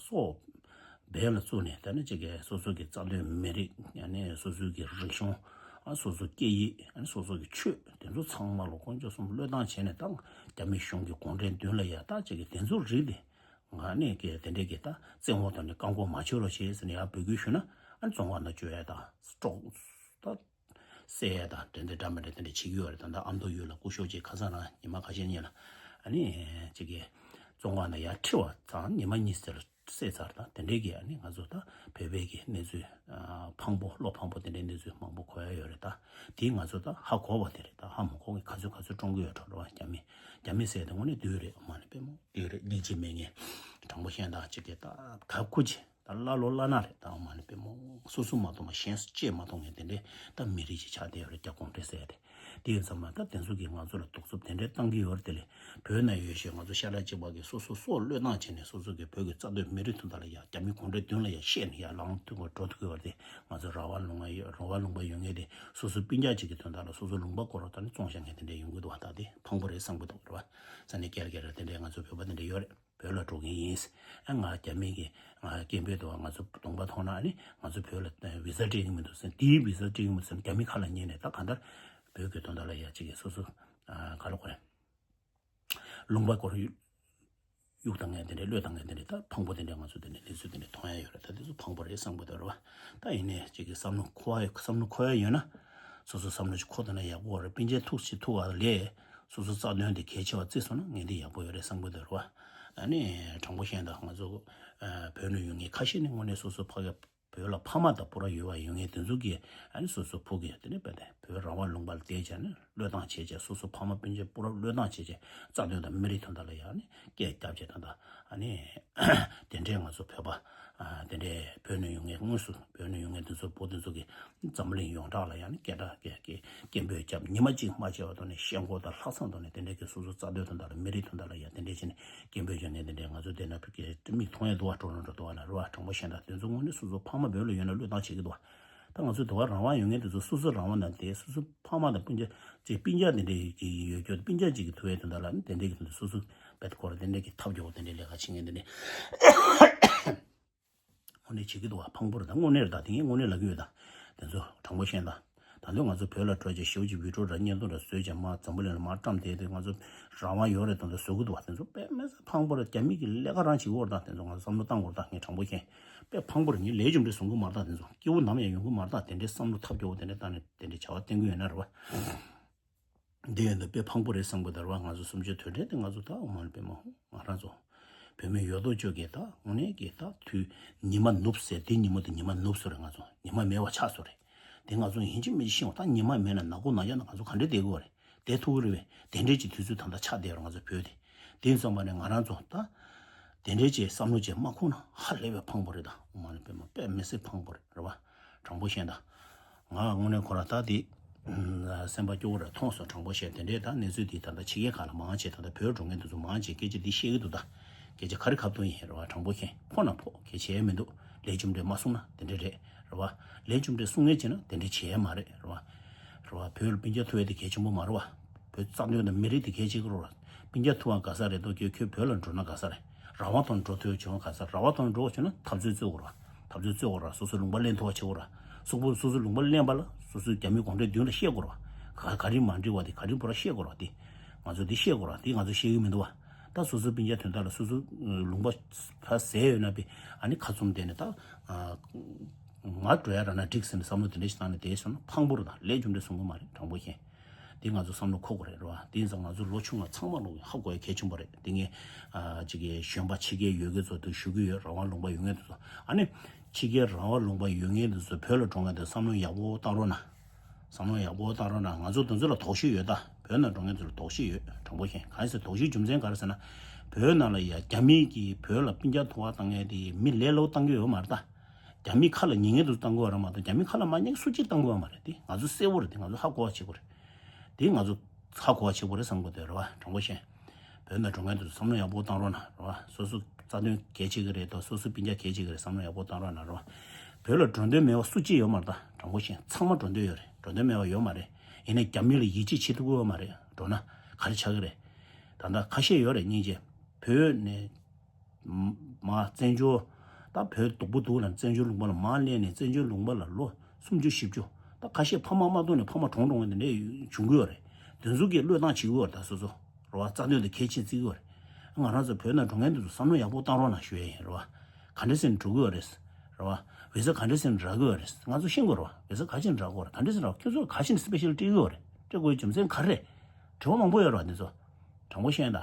སྲོག་སྦས་ལ་བཙུགས་ནས། ད་ནི་གཅིག་གི་སོ་སོ་གི་རྩ་དོན་མི་རིགས། ཡང་ནས་སོ་སོ་གི་རིག་གཞུང་། ཨ་སོ་སོ་སྐད་ཡིག་ཨ་སོ་སོ་གི་ཆོས། དེ་ཚོ་ཚང་མ་ལོ་དཀོན་མཆོག་གསུམ་བློས་བཏང་བྱས་ནས། ད་རྒྱ་མི་གཞུང་གི་གུང་ཁྲན་མདུན་ལ་ཡ་ད་གཅིག་གི་དེ་ཚོ་རིགས་དེ་ང་ནས་གི་དེ་འདྲས་ཀྱི་ད་བཙན་འོག་ཐོག་ནས་བཀག་འགོག་མ་བྱེད་རོགས་བྱེད་ཟེར་ནས་ཡར་འབོད་སྐུལ་ཞུས་ན། ཨ་བཙོན་ཁང་ནང་བཅུག་ཡ་དང་སྲོག་ད་བསད་ཡ་དང་དེ་འདྲ་འདྲ་མི་འདྲ་དེ་འདྲ་བྱེད་ཀྱི་ཡོད་རེད། ད་ལྟ་ཨ་མདོ་ཡུལ་ལ་སྐུ་ཞབས་ཅིག་ཁ་སང་རང་ཉི་མ་ཁ་ཤས་སྔོན་ལ་ཨ་ནི་ཅིག་གི་བཙོན་ཁང་ནང་ཡར་ཁྲིད་པ་ཚང་ཉི་མ་གཉིས་ཙམ་ལ་བསད་ཚར། ད་དེ་འདྲས་ཀྱི་ཨ་ནི་ང་ཚོ་ད་བོད་པའི་གི་གནས་ཚུལ། ཨ་ཕངས་པོ་བློ་ཕངས་པོ་དེ་འདྲའི་གནས་ཚུལ་མང་པོ་གོ་ཡ་ཡོད་རེད། ད་དེ་ང་ཚོ་ད་ཧ་གོ་བ་དེ་རེད། ད་ཧ་མ་གོ་མཁན་ག་ཚོད་ག་ཚོད་བཀྲོངས་ཀྱི་ཡོད་འགྲོ་རེད་བ། རྒྱ་མི་རྒྱ་མི་ཟེར་དེ་དངོས་གནས་བདུད་རེད། ཨོ་མ་ནི་དཔེ་མོ་བདུད་རེད། སྙིང་རྗེ་མེད་མཁན། དྲང་པོ་བཤད་ན་ད་ཅིག་གི་ད་ག་ཁུ་ཅི་ད་བླ་ལོ་བླ་ན་རེད། ད་ཨོ་མ་ནི་དཔེ་མོ་སོ་སོ་མ་གཏོགས་མ་གཞན་སུ་ཅིས་མ་གཏོགས་མཁན་དེ་འདྲའི་ད་མི་རིགས་ཅིག་ཆགས་བསྡད་ཡོད་རེད། རྒྱ་གུང་ཁྲན་ཟེར་དེ། དེ་ཡིན་ཙང་མ་ད་དེ་ཚོ་གིས་ང་ཚོ་ལ་གདུག་རྩུབ་དེ་འདྲའི་བཏང་གི་ཡོད་རེད། དེ་ལས་བོད་ན་ཡོད་བཞིན་ང་ཚོ་ཤ་ཁྲག་གཅིག་པ་གིས་སོ་སོ་སྲོག་བློས་བཏང་བྱས་ནས་སོ་སོ་གི་བོད་ཀྱི་རྩ་དོན་མི་རིགས་དོན་དག་ལ་ཡ་རྒྱ་མི་གུང་ཁྲན་མདུན་ལ་ཡ་བཤད་ནས་ཡར་ལངས་ཐུབ་དགོས་འགྲོ་ཐུབ་ཀྱི་ཡོད་རེད། དེ་ང་ཚོ་རང་དབང་ལུང་པ་ཡོད། རང་དབང་ལུང་པ་ཡོད་མཁན་དེ་སོ་སོ་སྤུན་ཀྱག་ཅིག་གི་དོན་དག་ལ་སོ་སོ་ལུང་པ་སྐོར་ལ་ད་ནི་བཙོང་བཞག་མཁན་དེ་འདྲ་ཡོང་གི་འདུག་བ། ད་དེ་ཕངས་པོ་རེད་བསམ་གྱི་འདུག་རེད་བ། ས་གནས་སྒེར་སྒེར་ར་དེ་འདྲའི་ང་ཚོ་བོད་པ་དེ་འདྲ་ཡོད་རེད། བོད་ལ་འགྲོ་གི་ཡིན། ཨ་ང་རྒྱ་མི་གི་ང་སྐད་འབོད་དུ་བ་ང་ཚོ་གདོང་པ་མཐོང་ན་ཨ་ནི་ང་ཚོ་བོད་ལ་ཝི་ས་སྤྲད་ཀྱི་མི་འདུག་ཟེར། དེའི་ཝི་ས་སྤྲད་ཀྱི་མི་འདུག་ཟེར། རྒྱ་མི་ཁ་ལ་ཉན་ནས་ད་གང་ལྟར་བོད་ཀྱི་དོན་དག་ལ་ཡ་གཅིག་གི་སོ་སོ་ཨ་ག་ལ་གོ་རེད། ལུང་པ་སྐོར་གཡུག་བཏང་མཁན་དེ་འདྲའི་བློས་བཏང་མཁན་དེ་འདྲའི་ད་ཕངས་པོ་དེ་འདྲའི་ང་ཚོ་དེ་འདྲའི་གནས་ཚུལ་དེ་འདྲའི་མཐོང་ཡ་ཡོད་རེད། ད་དེ་ཚོ་ཕངས་པོ་རེད་བསམ་གྱི་འདུག་རེད་བ། ད་ཡིན་ནའི་གཅིག་གི་བསམ་བློ་འཁོར་བ་བསམ་བློ་འཁོར་ཡ་ཡོད་ན། སོ་སོ་བསམ་བློ་ཅིག་འཁོར་ཐུབ་ན་ཡག་པོ་རེད། སྤུན་མཆེད་ཐུག་ཅིག་ཐུག་པ་ལས་སོ་སོ་རྩ་དོན་དེ་གལ་ཆེ་བ་བརྩིས་སོང་ན་ངས་འདི་ཡག་པོ་ཡོད་རེད་བསམ་གྱི་འདུག་རེད་བ། ཨ་ནི་དྲང་པོ་བཤད་ན་ད་ང་ཚོ་ཨ་བོད་ནང་ཡོད་མཁན་ཁ་ཤས་ནི་དངོས་གནས་སོ་སོ་ཕ་གི་བོད་ལ་ཕ་མ་དང་སྤུ་ར་ཡོད་པ་ཡོད་མཁན་དེ་ཚོ་གིས་ཨ་ནི་སོ་སོ་ཕུག་གི་དེ་ནས་བོད་དེ་བོད་རང་དབང་ལུང་པ་ལ་བསྡད་བྱས་ནས་བློས་བཏང་བྱས་བྱས། སོ་སོ་ཕ་མ་སྤུན་མཆེད་སྤུ་ར་བློས་བཏང་བྱས་བྱས་རྩ་དོན་དང་མི་རིགས་དོན་དག་ལ་ཡང་ནི་སྐད་རྒྱབ་བྱས། ད་ལྟ་ཨ་ནི་དེ་འདྲའི་ང་ཚོ་བོད་པ་ཨ་དེ་འདྲའི་བོད་ནས་ཡོང་མཁན་དངོས་སུ་བོད་ནས་ཡོང་མཁན་དེ་ཚོ་བོད་དེ་ཚོ་གིས་འཛམ་གླིང་ཡོངས་གྲགས་ལ་ཡང་ནི་སྐད་གྲགས་སྐད་སྐད་སྐད་འབོད་བརྒྱབ། ཉི་མ་གཅིག་མ་བྱས་པ་ཐོག་ནས་ཤེལ་སྒོ་དང་ལྷག་བསམ་ཐོག་ནས་དེ་འདྲའི་གི་སོ་སོ་རྩ་དོན་དོན་དག་ལ་མི་རིགས་དོན་དག་ལ་ཡང་དེ་འདྲའི་བྱས་ནས་སྐད་འབོད་བརྒྱབ་མཁན་དེ་འདྲའི་ང་ཚོ་དེ་ན་གི་མིག་མཐོང་ཡ་འདུག་བ། འགྲོ་རུ་འགྲོ་འདུག་བ་ལ་རུ་བ། དྲང་པོ་བཤད་ན་དེ་ཚོ་དངོས་གནས་སོ་སོ་ཕ་མ་བོད་ལ་ཡོད་ན་བློས་བཏང་བྱེད་ཀྱི་འདུག་བ། ད་ང་ཚོ་དུ་བ་རང་དབང་ཡོད་མཁན་དེ་ཚོ་སོ་སོ་རང་དབང་ན་དེ་སོ་སོ་ཕ་མ་དང་སྤུན་ཀྱག་ཅེས་སྤུན་ཀྱག་དེ་འདྲའི་གི་ཡོད་རྒྱུ། སྤུན་ཀྱག་ཅིག་གི་ཐུག་ཡ་དོན་དག་ལ་ནི་དེ་འདྲའི་གི་དོན་དུ་སོ་སོ་བེད་སྐོར་དེ་འདྲའི་གི་ཐབས་སྐྱོ་བོ་དེ་འདྲའི་ལས་ཀ་བྱེད་མཁན་དེ་འདྲའི། དངོས་གནས་བྱེད་ཀྱི་འདུག་བ། ཕངས་པོ་རེད། ད་དངོས་གནས་རེད། ད་དེ་ངས་དངོས་གནས་ལབ་ཀྱི་ཡོད། ད་དེ་ཚོ་དྲང་པོ་བཤད་ན་ད་ད་དུང་ང་ཚོ་བོད་ལ་འགྲོ་བྱས་ཞེའུ་ཅིག་བི་ཌིའོ་ར་བརྙན་ཐུང་ར་བཟོས་བྱས་མར་འཛམ་བུ་གླིང་ལ་མར་བཀྲམ་བསྡད་དེ་ང་ཚོ་རང་དབང་ཡོད་རེད་དང་དུ་བཟོ་གི་འདུག་བ། དེ་ཚོ་དཔེ་མི་སྲིད་ཕངས་པོ་རེད། རྒྱ་མི་གི་ལས་ཀ་རང་བྱེད་ཀྱི་ཡོད་རེད། ད་དེ་ཚོ་ང་ཚོ་བསམ་བློ་བཏང་དགོས་རེད། ད་ངས་དྲང་པོ་བཤད། དཔེ་ཕངས་པོ་རེད། ངས་ལས་རྒྱུ་འབྲས་བཟུང་གི་མ་རེད། ད་དེ་ཚོ་སྐྱེ་བོ་ནམ་ཡང་ཡོང་གི་མ་རེད། ད་དེ་འདྲའི་བསམ་བློ་ཐབས་སྐྱོ་བོ་དེ་འདྲའི་བཏང་ནས་དེ་འདྲའི་བྱ་བ་བསྟན་གི་ཡོད་ན་རེད་བ། འདི་ཡོད་འདི་དཔེ་ཕངས་པོ་རེད་བསམ་གི་འདུག་རེད་བ། ང་ཚོ་སུམ་ཅུ་དོན་ཕྲན་དེ་ང་ཚོ་ད་འོ་མ་ལ་དཔེ་མ་ཧོ་ང་རང་ཚོ་བོད་མི་ཡོད་དོ་ཅོག་གི་ད་དངོས་གནས་ཀྱི་ད་དུས་ཉི་མ་ནུབ་ཟེར། དེ་ཉིན་མོ་དེ་ཉི་མ་ནུབ་སོང་རེད། ང་ཚོ་ཉི་མ་མེད་པ་ཆགས་སོང་རེད། དེ་ང་ཚོ་ཡིན་གཅིག་མིན་གཅིག་ཤེས་བ། ད་ཉི་མ་མེད་ན་ནག་ཁུག་ནག་ཡག་ན་ང་ཚོ་ག་འདྲས་བསྡད་དགོས་རེད། བསྡད་ཐུབ་ཀྱི་རེད་པས། དེ་འདྲས་ཀྱི་དུས་ཚོད་ད་ལྟ་ཆགས་བསྡད་ཡོད་རེད། ང་ཚོ་བོད་དེ་དེ་ཡིན་ཙང་མ་ནས་ང་རང་ཚོ་ད་དེ་འདྲས་ཀྱི་བསམ་བློ་ཅིག་མ་འཁོར་ན་ཧ་ལས་པའི་ཕངས་པོ་རེད། ད་འོ་མ་ལ་དཔེ་མ་དཔེ་མི་སྲིད་ཕངས་པོ་རེད། རེད་བ། དྲང་པོ་བཤད་ད། ང་དངོས་གནས་ཁོ་རང་ད་དེ་སེམས་པ་སྐྱོ་བོ་རེད། མཐོང་སོང་། དྲང་པོ་བཤད། དེ་འདྲས་ད་གནས་ཚུལ་དེ་ད་ལྟ་ཕྱི་རྒྱལ་ཁག་ལ་མང་ཆེ་ད་ལྟ་བོད་འགྲོ་མཁན་དེ་ཚོ་མང་ཆེ་སྐད་ཆ་འདི་བཤད་ཀྱི་འདུག་ད་སྐད་ཆ་ག་རེ་གབ་ཐུབ་ཡིན། རེད་བ། དྲང་པོ་བཤད། ཕོག་ན་ཕོག་གལ་ཆེ་མི་འདུག་ལས་རྒྱུ་འབྲས་མ་སོང་ན་དེ་འདྲས་རེད། རེད་བ། ལས་རྒྱུ་འབྲས་སོང་ངེས་བྱས་ན་དེ་འདྲས་བྱེད་ཡ་མ་རེད། རེད་བ། རེད་བ། བོད་ལ་སྤུན་ཀྱག་ཐུག་ཡ་དེ་གལ་ཆེན་པོ་མ་རེད་བ། བོད་རྩ་དོན་དང་མི་རིགས་དེ་གལ་ཆེ་གི་རེད་བ། སྤུན་ཀྱག་ཐུག་པ་དགའ་ས་རེད་དོ། ཁྱོད་ཁྱོད་བོད་ལ་འགྲོ་ན་དགའ་ས་རེད། རང་དབང་ཐོག་འགྲོ་ཐུབ་བྱུང་དགའ་ས། རང་དབང་ཐོག་འགྲོ་བྱུང་ན་འཐབ་རྩོད་རྩོད་དགོས་རེད་བ། འཐབ་རྩོད་རྩོད་དགོས་རེད་བ། སོ་སོ་ལུང་པ་ལེན་ཐུབ་པ་བྱེད་དགོས་རེད་བ། སོ་སོ་སོ་སོ་ལུང་པ་ལེན་པ་ལ་སོ་སོའི་རྒྱ་མི་གུང་ཁྲན་མདུན་ལ་བཤད་དགོས་རེད་བ། ག་ག་རེ་མ་འགྲིག་པ་དེ་ག་རེ་བོར་བཤད་དགོས་རེད་བ། དེ་ང་ཚོ་དེ་བཤད་དགོས་རེད་བ། དེ་ང་ཚོ་བཤད་ཀྱི་མི་འདུག་བ། ད་སོ་སོའི་སྤུན་ཀྱག་དོན་དག་ལ་སོ་སོ་ལུང་པ་ཕར་ཟད་ཡོད་ན་པས་ཨ་ནི་ཁ་བཙུམ་བསྡད་ནས་ད་ང་འགྲོ་ཡ་རག་ན་འགྲིག་ཟེར་ནས་བསམ་བློ་དེ་འདྲ་ཞིག་བཏང་ནས་བསྡད་སོང་ན་ཕངས་པོ་རེད། ད་ལས་རྒྱུ་འབྲས་སོང་གི་མ་རེད། དྲང་པོ་བཤད། དེ་ང་ཚོ་བསམ་བློ་འཁོར་དགོས་རེད། རེད་བ། དེ་ཡིན་ཙང་ང་ཚོ་ལོ་ཆུང་བ་ཚང་མ་ལོ་ཧ་གོ་ཡ་གལ་ཆེན་པོ་རེད། དེ་ངས་ཨ་ཅིག་གི་གཞོན་པ་ཕྱི་རྒྱལ་ཡོད་མཁན་ཚོ་དུ་ཞུ་གི་ཡོད། རང་དབང་ལུང་པ་ཡོད་མཁན་དེ་ཚོ། ཨ་ནི་ཕྱི་རྒྱལ་རང་དབང་ལུང་པ་ཡོད་མཁན་དེ་ཚོ་བོད་ལ་འགྲོ་མཁན་དེ་བསམ་བློ་ཡག་པོ་བཏང་རོགས་གནང་། བསམ་བློ་ཡག་པོ་བཏང་རོགས་གནང་། ང་ཚོ་དེ་ཚོ་ལ་དོགས་གཞི་ཡོད་ད། བོད་ནང་འགྲོ་མཁན་ཚོ་ལ་དོགས་གཞི་ཡོད། དྲང་པོ་བཤད། གང་ཡིན་ཟེར་དོགས་གཞིའི་རྒྱུ་མཚན་ག་རེ་ཟེར་ན། བོད་ནང་ལ་ཡ་རྒྱ་མི་གིས་བོད་ལ་སྤུན་ཀྱག་ཐུག་པ་བཏང་མཁན་དེ་མི་ལས་སླ་པོ་བཏང་གི་ཡོད་མ་རེད་ད། རྒྱ་མི་ཁ་ལ་ཉན་མཁན་དེ་ཚོ་བཏང་གི་ཡོད་རེད་མ་གཏོགས། རྒྱ་མི་ཁ་ལ་མ་ཉན་མཁན་སུ་གཅིག་བཏང་གི་ཡོད་མ་རེད། དེ་ང་ཚོ་གསལ་པོ་རེད། དེ་ང་ཚོ་ཧ་གོ་བ་བྱེད་དགོས་རེད། དེ་ང་ཚོ་ཧ་གོ་བ་བྱེད་དགོས་རེད་བསམ་གི་འདུག་རེད་བ། དྲང་པོ་བཤད། བོད་ནང་འགྲོ་མཁན་དེ་ཚོ་བསམ་བློ་ཡག་པོ་བཏང་རོགས་གནང་། རེད་བ། སོ་སོ་རྩ་དོན་གལ་ཆེ་གི་རེད་དོ། སོ་སོ་སྤུན་ཀྱག་གལ་ཆེ་གི་རེད། བསམ་བློ་ཡག་པོ་བཏང་རོགས་གནང་། རེད་བ། བོད་ལ་འགྲོ་འདོད་མེད་པ་སུ་གཅིག་ཡོད་མ་རེད་ད། དྲང་པོ་བཤད། ཚང་མ་འགྲོ་འདོད་ཡོད་རེད། འགྲོ་འདོད་མེད་པ་ཡོད་མ་རེད། ཡིན་ནའི་རྒྱ་མི་ལ་ཡིད་ཆེས་བྱེད་ཐུབ་ཀྱི་ཡོད་མ་རེད། འགྲོ་ན་ག་རེ་ཆགས་ཀྱི་རེད། ད་ལྟ་ཁ་ཤས་ཡོད་རེད། སྙིང་རྗེ། བོད་ནས་མ་བཙན་བྱོལ། ད་བོད་སྡུག་པོ་འདུག་ལ། བཙན་བྱོལ་ལུང་པ་ལ་མར་སླེབས་ནས་བཙན་བྱོལ་ལུང་པ་ལ་ལོ་སུམ་ཅུ་བཞི་བཅུ། ད་ཁ་ཤས་ཕ་མ་མ་ཐུག་ནས་ཕ་མ་གྲོངས་གྲོངས་ནས་འདྲ་བྱུང་གི་ཡོད་རེད། དེ་ཚོ་གིས་བློས་བཏང་བྱེད་ཀྱི་ཡོད་རེད། ད་སོ་སོ་རེད་བ། རྩ་དོན་དེ་གལ་ཆེན་བརྩི་གི་ཡོད་རེད། ང་རང་ཚོ་བོད་ནང་འགྲོ་མཁན་དེ་ཚོ་བསམ་བློ་ཡག་པོ་བཏང་རོགས་གནང་ཞུ་ཡ་ཡིན། རེད་བ། ག་འདྲ་ཟེར་ནས་འགྲོ་གི་ཡོད་རེད། རེད་བ། བི་ཟ་ག་འདྲ་ཟེར་ནས་རག་གི་ཡོད་རེད། ང་ཚོ་ཤེས་དགོས་རེད་བ། བི་ཟ་ག་ཅིག་ནས་རག་གི་ཡོད་རེད། ག་འདྲ་ཟེར་ནས་རག། ཁྱོད་ཚོ་ག་ཅིག་ནས་སི་པེ་ཤལ་སྤྲད་ཀྱི་ཡོད་རེད། སྤྲད་དགོས་རྒྱུ་མཚན་ག་རེ་རེད། དྲི་བ་མང་པོ་ཡོད་རེད་བ། འདི་ཚོ་དྲང་པོ་བཤད་ན་ད་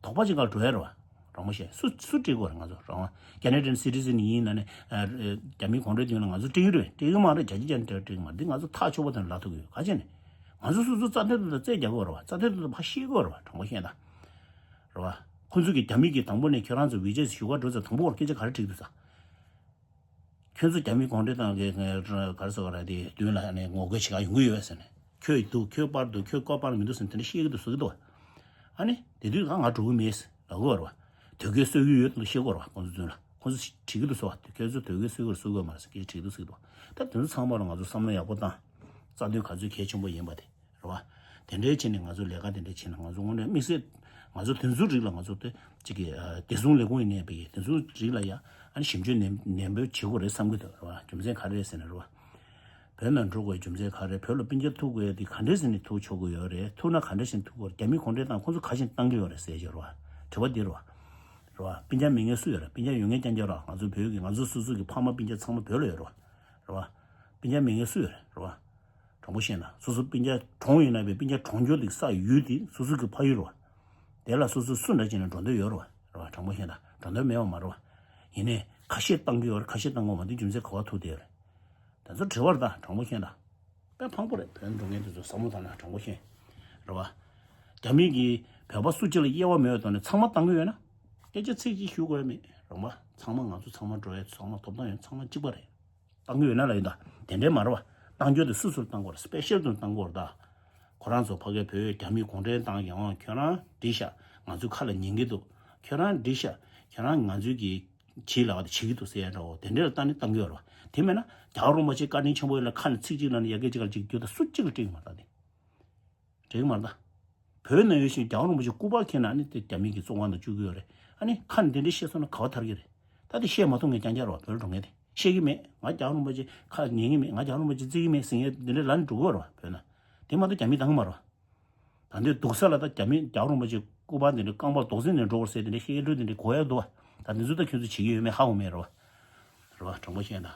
དོགས་པ་ཅིག་ག་ལ་འགྲོ་ཡ་རེད་བ། དྲང་པོ་བཤད། སུ་སུ་སྤྲད་དགོས་རེད། ང་ཚོ་རང་དབང་Canadian citizen ཡིན་ན་ནི་ཨ་རྒྱ་མིའི་གོང་འཕྲོས་མདུན་ལ་ང་ཚོ་སྤྲད་ཀྱི་རེད། སྤྲད་ཀྱི་མ་རེད། བརྒྱ་ཆ་བརྒྱ་ནས་སྤྲད་ཀྱི་མ་རེད། འདི་ང་ཚོ་ཐག་ཆོད་པོ་དེ་ལ་ཐུག་གི་ཡོད། ག་ཅིག་ནས་ང་ཚོ་སོ་སོ་རྩ་དོན་དུ་རྩོད་རྒྱག་དགོས་རེད་བ། རྩ་དོན་དུ་ཕར་བཤད་དགོས་རེད་བ། དྲང་པོ་བཤད་ན་ད། རེད་བ། ཁོ་ཚོ་གིས་རྒྱ་མི་གིས་དང་པོ་ནས་ཁྱོད་རང་ཚོ་བི་ཇེ་སི་བཞུགས་སྒར་འགྲོ་ཚེ་དང་པོ་བར་སྐད་ཆ་ག་རེ་དྲིས་འདུག་ཟེར། ཁྱོད་ཚོ་རྒྱ་མི་གུང་ཁྲན་ཏང་གི་ག་རེ་ཟེར་དགོས་རེད། དེ་མདུན་ལ་ནས་ངོ་རྒོལ་བྱེད་ག་ཡོང་གི་ཡོད་ཟེར་ནས། ཁྱོད་འདུག་ཁྱོད་པར་འདུག་ཁྱོད་ཀོ་པར་མི་འདུག་ཟེར་ནས་དེ་འདྲ་བཤད་ཀྱི་འདུག་ཟེར་གྱི་འདུག་ཨ་ནི་དེ་དུས་ང་ང་འགྲོ་གི་མེད་ཟེར་ལབ་ཀྱི་ཡོད་རེད་བ། དོལ་རྒྱལ་གསོད་ཀྱི་ཡོད་དེ་འདྲ་བཤད་ཀྱི་ཡོད་རེད་བ། ཁོང་ཚོ་མདུན་ལ་ཁོང་ཚོ་དྲིས་ཀྱི་འདུག་ཟེར་བ། ཁྱོད་ཚོ་དོལ་རྒྱལ་གསོད་ཀྱི་རེད་གསོད་ཀྱི་ཡོད་མ་རེད་ཟེར་སྐད་ཆ་དྲིས་ཀྱི་འདུག་ཟེར་གྱི་འདུག་ད་དེ་ཚོ་ཚང་མ་ལ་ང་ཚོ་བསམ་བློ་ཡག་པོ་བཏང་། རྩ་དོན་ག་ཚོད་གལ་ཆེན་པོ་ཡིན་པ་དེ། རེད་བ། དེ་འདྲའི་བྱས་ནས་ང་ཚོ་ལས་ཀ་དེ་འདྲ་བྱས་ན་ང་ཚོ་དངོས་གནས་དམིགས་བསལ་ང་ཚོ་དེ་ཚོའི་རིགས་ལ་ང་ཚོ་དེ་གཅིག་གི་ཨ་བདེ་སྲུང་ལས་ཁུངས་ཡིན་ནའི་བས་ཀྱི་དེ་ཚོའི་རིགས་ལ་ཡ་ཨ་ནི་ཞིབ་འཇུག་ནན་ནན་པོ་བྱེད་དགོས་རེད་བསམ་གྱི་འདུག་རེད་བ། རྒྱུ་མཚན་ག་རེ་རེད་ཟེར་ན་རེད་བ། བོད་ནང་འགྲོ་དགོས་རྒྱུ་མཚན་ག་རེ། བོད་ལ་སྤུན་ཀྱག་ཐུག་དགོས་དེ་ག་འདྲ་ཟེར་ནས་ཐུག་ཆོག་གི་ཡོད་རེད། ཐུག་ན་ག་འདྲ་ཟེར་ནས་ཐུག་དགོས་རེད། རྒྱ་མི་གུང་ཁྲན་ཏང་ཁོང་ཚོ་ག་ཞིག་བཏང་གི་ཡོད་རེད་ཟེར་གྱི་རེད་བ། དྲི་བ་འདི་རེད་བ། རེད་བ། སྤུན་ཀྱག་མེད་མཁན་སུ་ཡོད་རེད། སྤུན་ཀྱག་ཡོད་མཁན་རྐྱང་རྐྱང་རེད་བ། ང་ཚོ་བོད་ཀྱི་ང་ཚོ་སོ་སོ་གི་ཕ་མ་སྤུན་ཀྱག་ཚང་མ་བོད་ལ་ཡོད་རེད་བ། རེད་བ། སྤུན་ཀྱག་མེད་མཁན་སུ་ཡོད་རེད། རེད་བ། དྲང་པོ་བཤད་ན་སོ་སོ་སྤུན་ཀྱག་གྲོངས་ཡོད་ན་བས་སྤུན་ཀྱག་གྲོངས་རྒྱུ་དེ་ས་ཡུལ་དེ་སོ་སོ་གི་ཕ་ཡུལ་རེད་བ། དེ་ལ་སོ་སོ་སུ་འདྲ་བྱས་ན་འགྲོ་འདོད་ཡོད་རེད་བ། རེད་བ། དྲང་པོ་བཤད་ན་འགྲོ་འདོད་མེད་པ་མ་རེད་བ། ཡིན་ནའི་ཁ་ཤས་བཏང་གི་ཡོད་རེད། ཁ་ཤས་བཏང་གི་མ་འདུག་རྒྱུ་མཚན་ག་པར་ཐུག་བསྡད་ཡོད་རེད། དེ་ཚོ་དྲི་བ་རེད། ད་དྲང་པོ་བཤད་ན་དཔེ་ཕངས་པོ་རེད། བོད་འགྲོ་མཁན་དེ་ཚོ་བསམ་བློ་བཏང་ན་དྲང་པོ་བཤད། རེད་བ། རྒྱ་མི་གིས་བོད་པ་སུ་གཅིག་ལ་དབྱེ་བ་མེད་པའི་ཐོག་ནས་ཚང་མ་བཏང་གི་ཡོད་ན། སྐད་ཆ་ཚིག་གཅིག་ཞུ་དགོས་མེད་རེད་བ། ཚང་མ་ང་ཚོ་ཚང་མ་འགྲོ་ཡ་ཚང་མ་ཐོབ་ཐང་ཡོད། ཚང་མ་གཅིག་པ་རེད། བཏང་གི་ཡོད་ན་ལ་ཡིན་ད་དེ་འདྲའི་མ་རེད་བ། བཏང་རྒྱུ་དེ་སུ་སུར་བཏང་དགོས་རེད། སི་པེ་ཤལ་དུ་བཏང་དགོས་རེད་ད། ཁོ་རང་ཚོ་ཕ་གིའི་བོད་རྒྱ་མི་གུང་ཁྲན་ཏང་གི་འོང་ཁྱོད་རང་འགྲིག་ཤག་ང་ཚོའི་ཁ་ལ་ཉན་གི་འདུག་ཁྱོད་རང་འགྲིག་ཤག་ཁྱོད་རང་ང་ཚོའི་གི་བྱེད་ལ་བ་དེ་བྱེད་གི་འདུག་ཟེར་ཡ་འདྲ་བོ་དེ་འདྲ་ལ་བཏང་ནི་བཏང་གི་ཡོད་རེད་བ། དེ་མེད་ན་རྒྱལ་བ་རིན་པོ་ཆེ་བཀའ་དྲིན་ཆེན་པོ་ཡིན་ལ་ཁ་ནས་ཚིག་གཅིག་ལ་ནི་ཡ་གི་གཅིག་ལ་གཅིག་རྒྱུ་ད་སུ་གཅིག་ལ་སྤྲད་གི་མ་རེད་ད་དེ། འགྲིག་མ་རེད་ད། བོད་ནང་ཡོད་བཞིན་རྒྱལ་བ་རིན་པོ་ཆེ་སྐུ་པར་འཁྱེར་ན་ནི་དེ་རྒྱ་མི་གི་བཙོན་ཁང་དུ་བཅུག་གི་ཡོད་རེད། ཨ་ནི་ཁ་ནས་དེ་འདྲ་བཤད་སོང་ན་ག་བ་ཐར་གི་རེད། ད་དེ་བཤད་མ་ཐུབ་མཁན་རྐྱང་རྐྱང་རེད་བ། བོད་ལ་འགྲོ་མཁན་དེ་བཤད་གི་མེད། ང་རྒྱལ་བ་རིན་པོ་ཆེ་ཁ་ཉན་གི་མེད། ང་རྒྱལ་བ་རིན་པོ་ཆེ་བརྩི་གི་མེད་ཟེར་མཁན་དེ་འདྲ་ལ་ནི་འགྲོ་གི་ཡོད་རེད་བ། བོད་ནང་དེ་མ་གཏོགས་རྒྱ་མི་བཏང་གི་མ་རེད་བ། ད་འདི་སྡུག་ས་ལ་ད་རྒྱ་མི་རྒྱལ་བ་རིན་པོ་ཆེ་སྐུ་པར་དེ་འདྲ་རྐང་པ་རྡོག་རྫིས་ནས་འགྲོ་དགོས་ཟེར་དེ་འདྲ་བཤད་འགྲོ་དེ་འདྲ་གོ་ཡ་འདུག་བ། ད་འདི་ཚོ་ད་ཁྱོད་ཚོ་བྱེད་ཀྱི་ཡོད་མེད་ཧ་གོ་མེད་རེད་བ། རེད་བ། དྲང་པོ་བཤད་ན།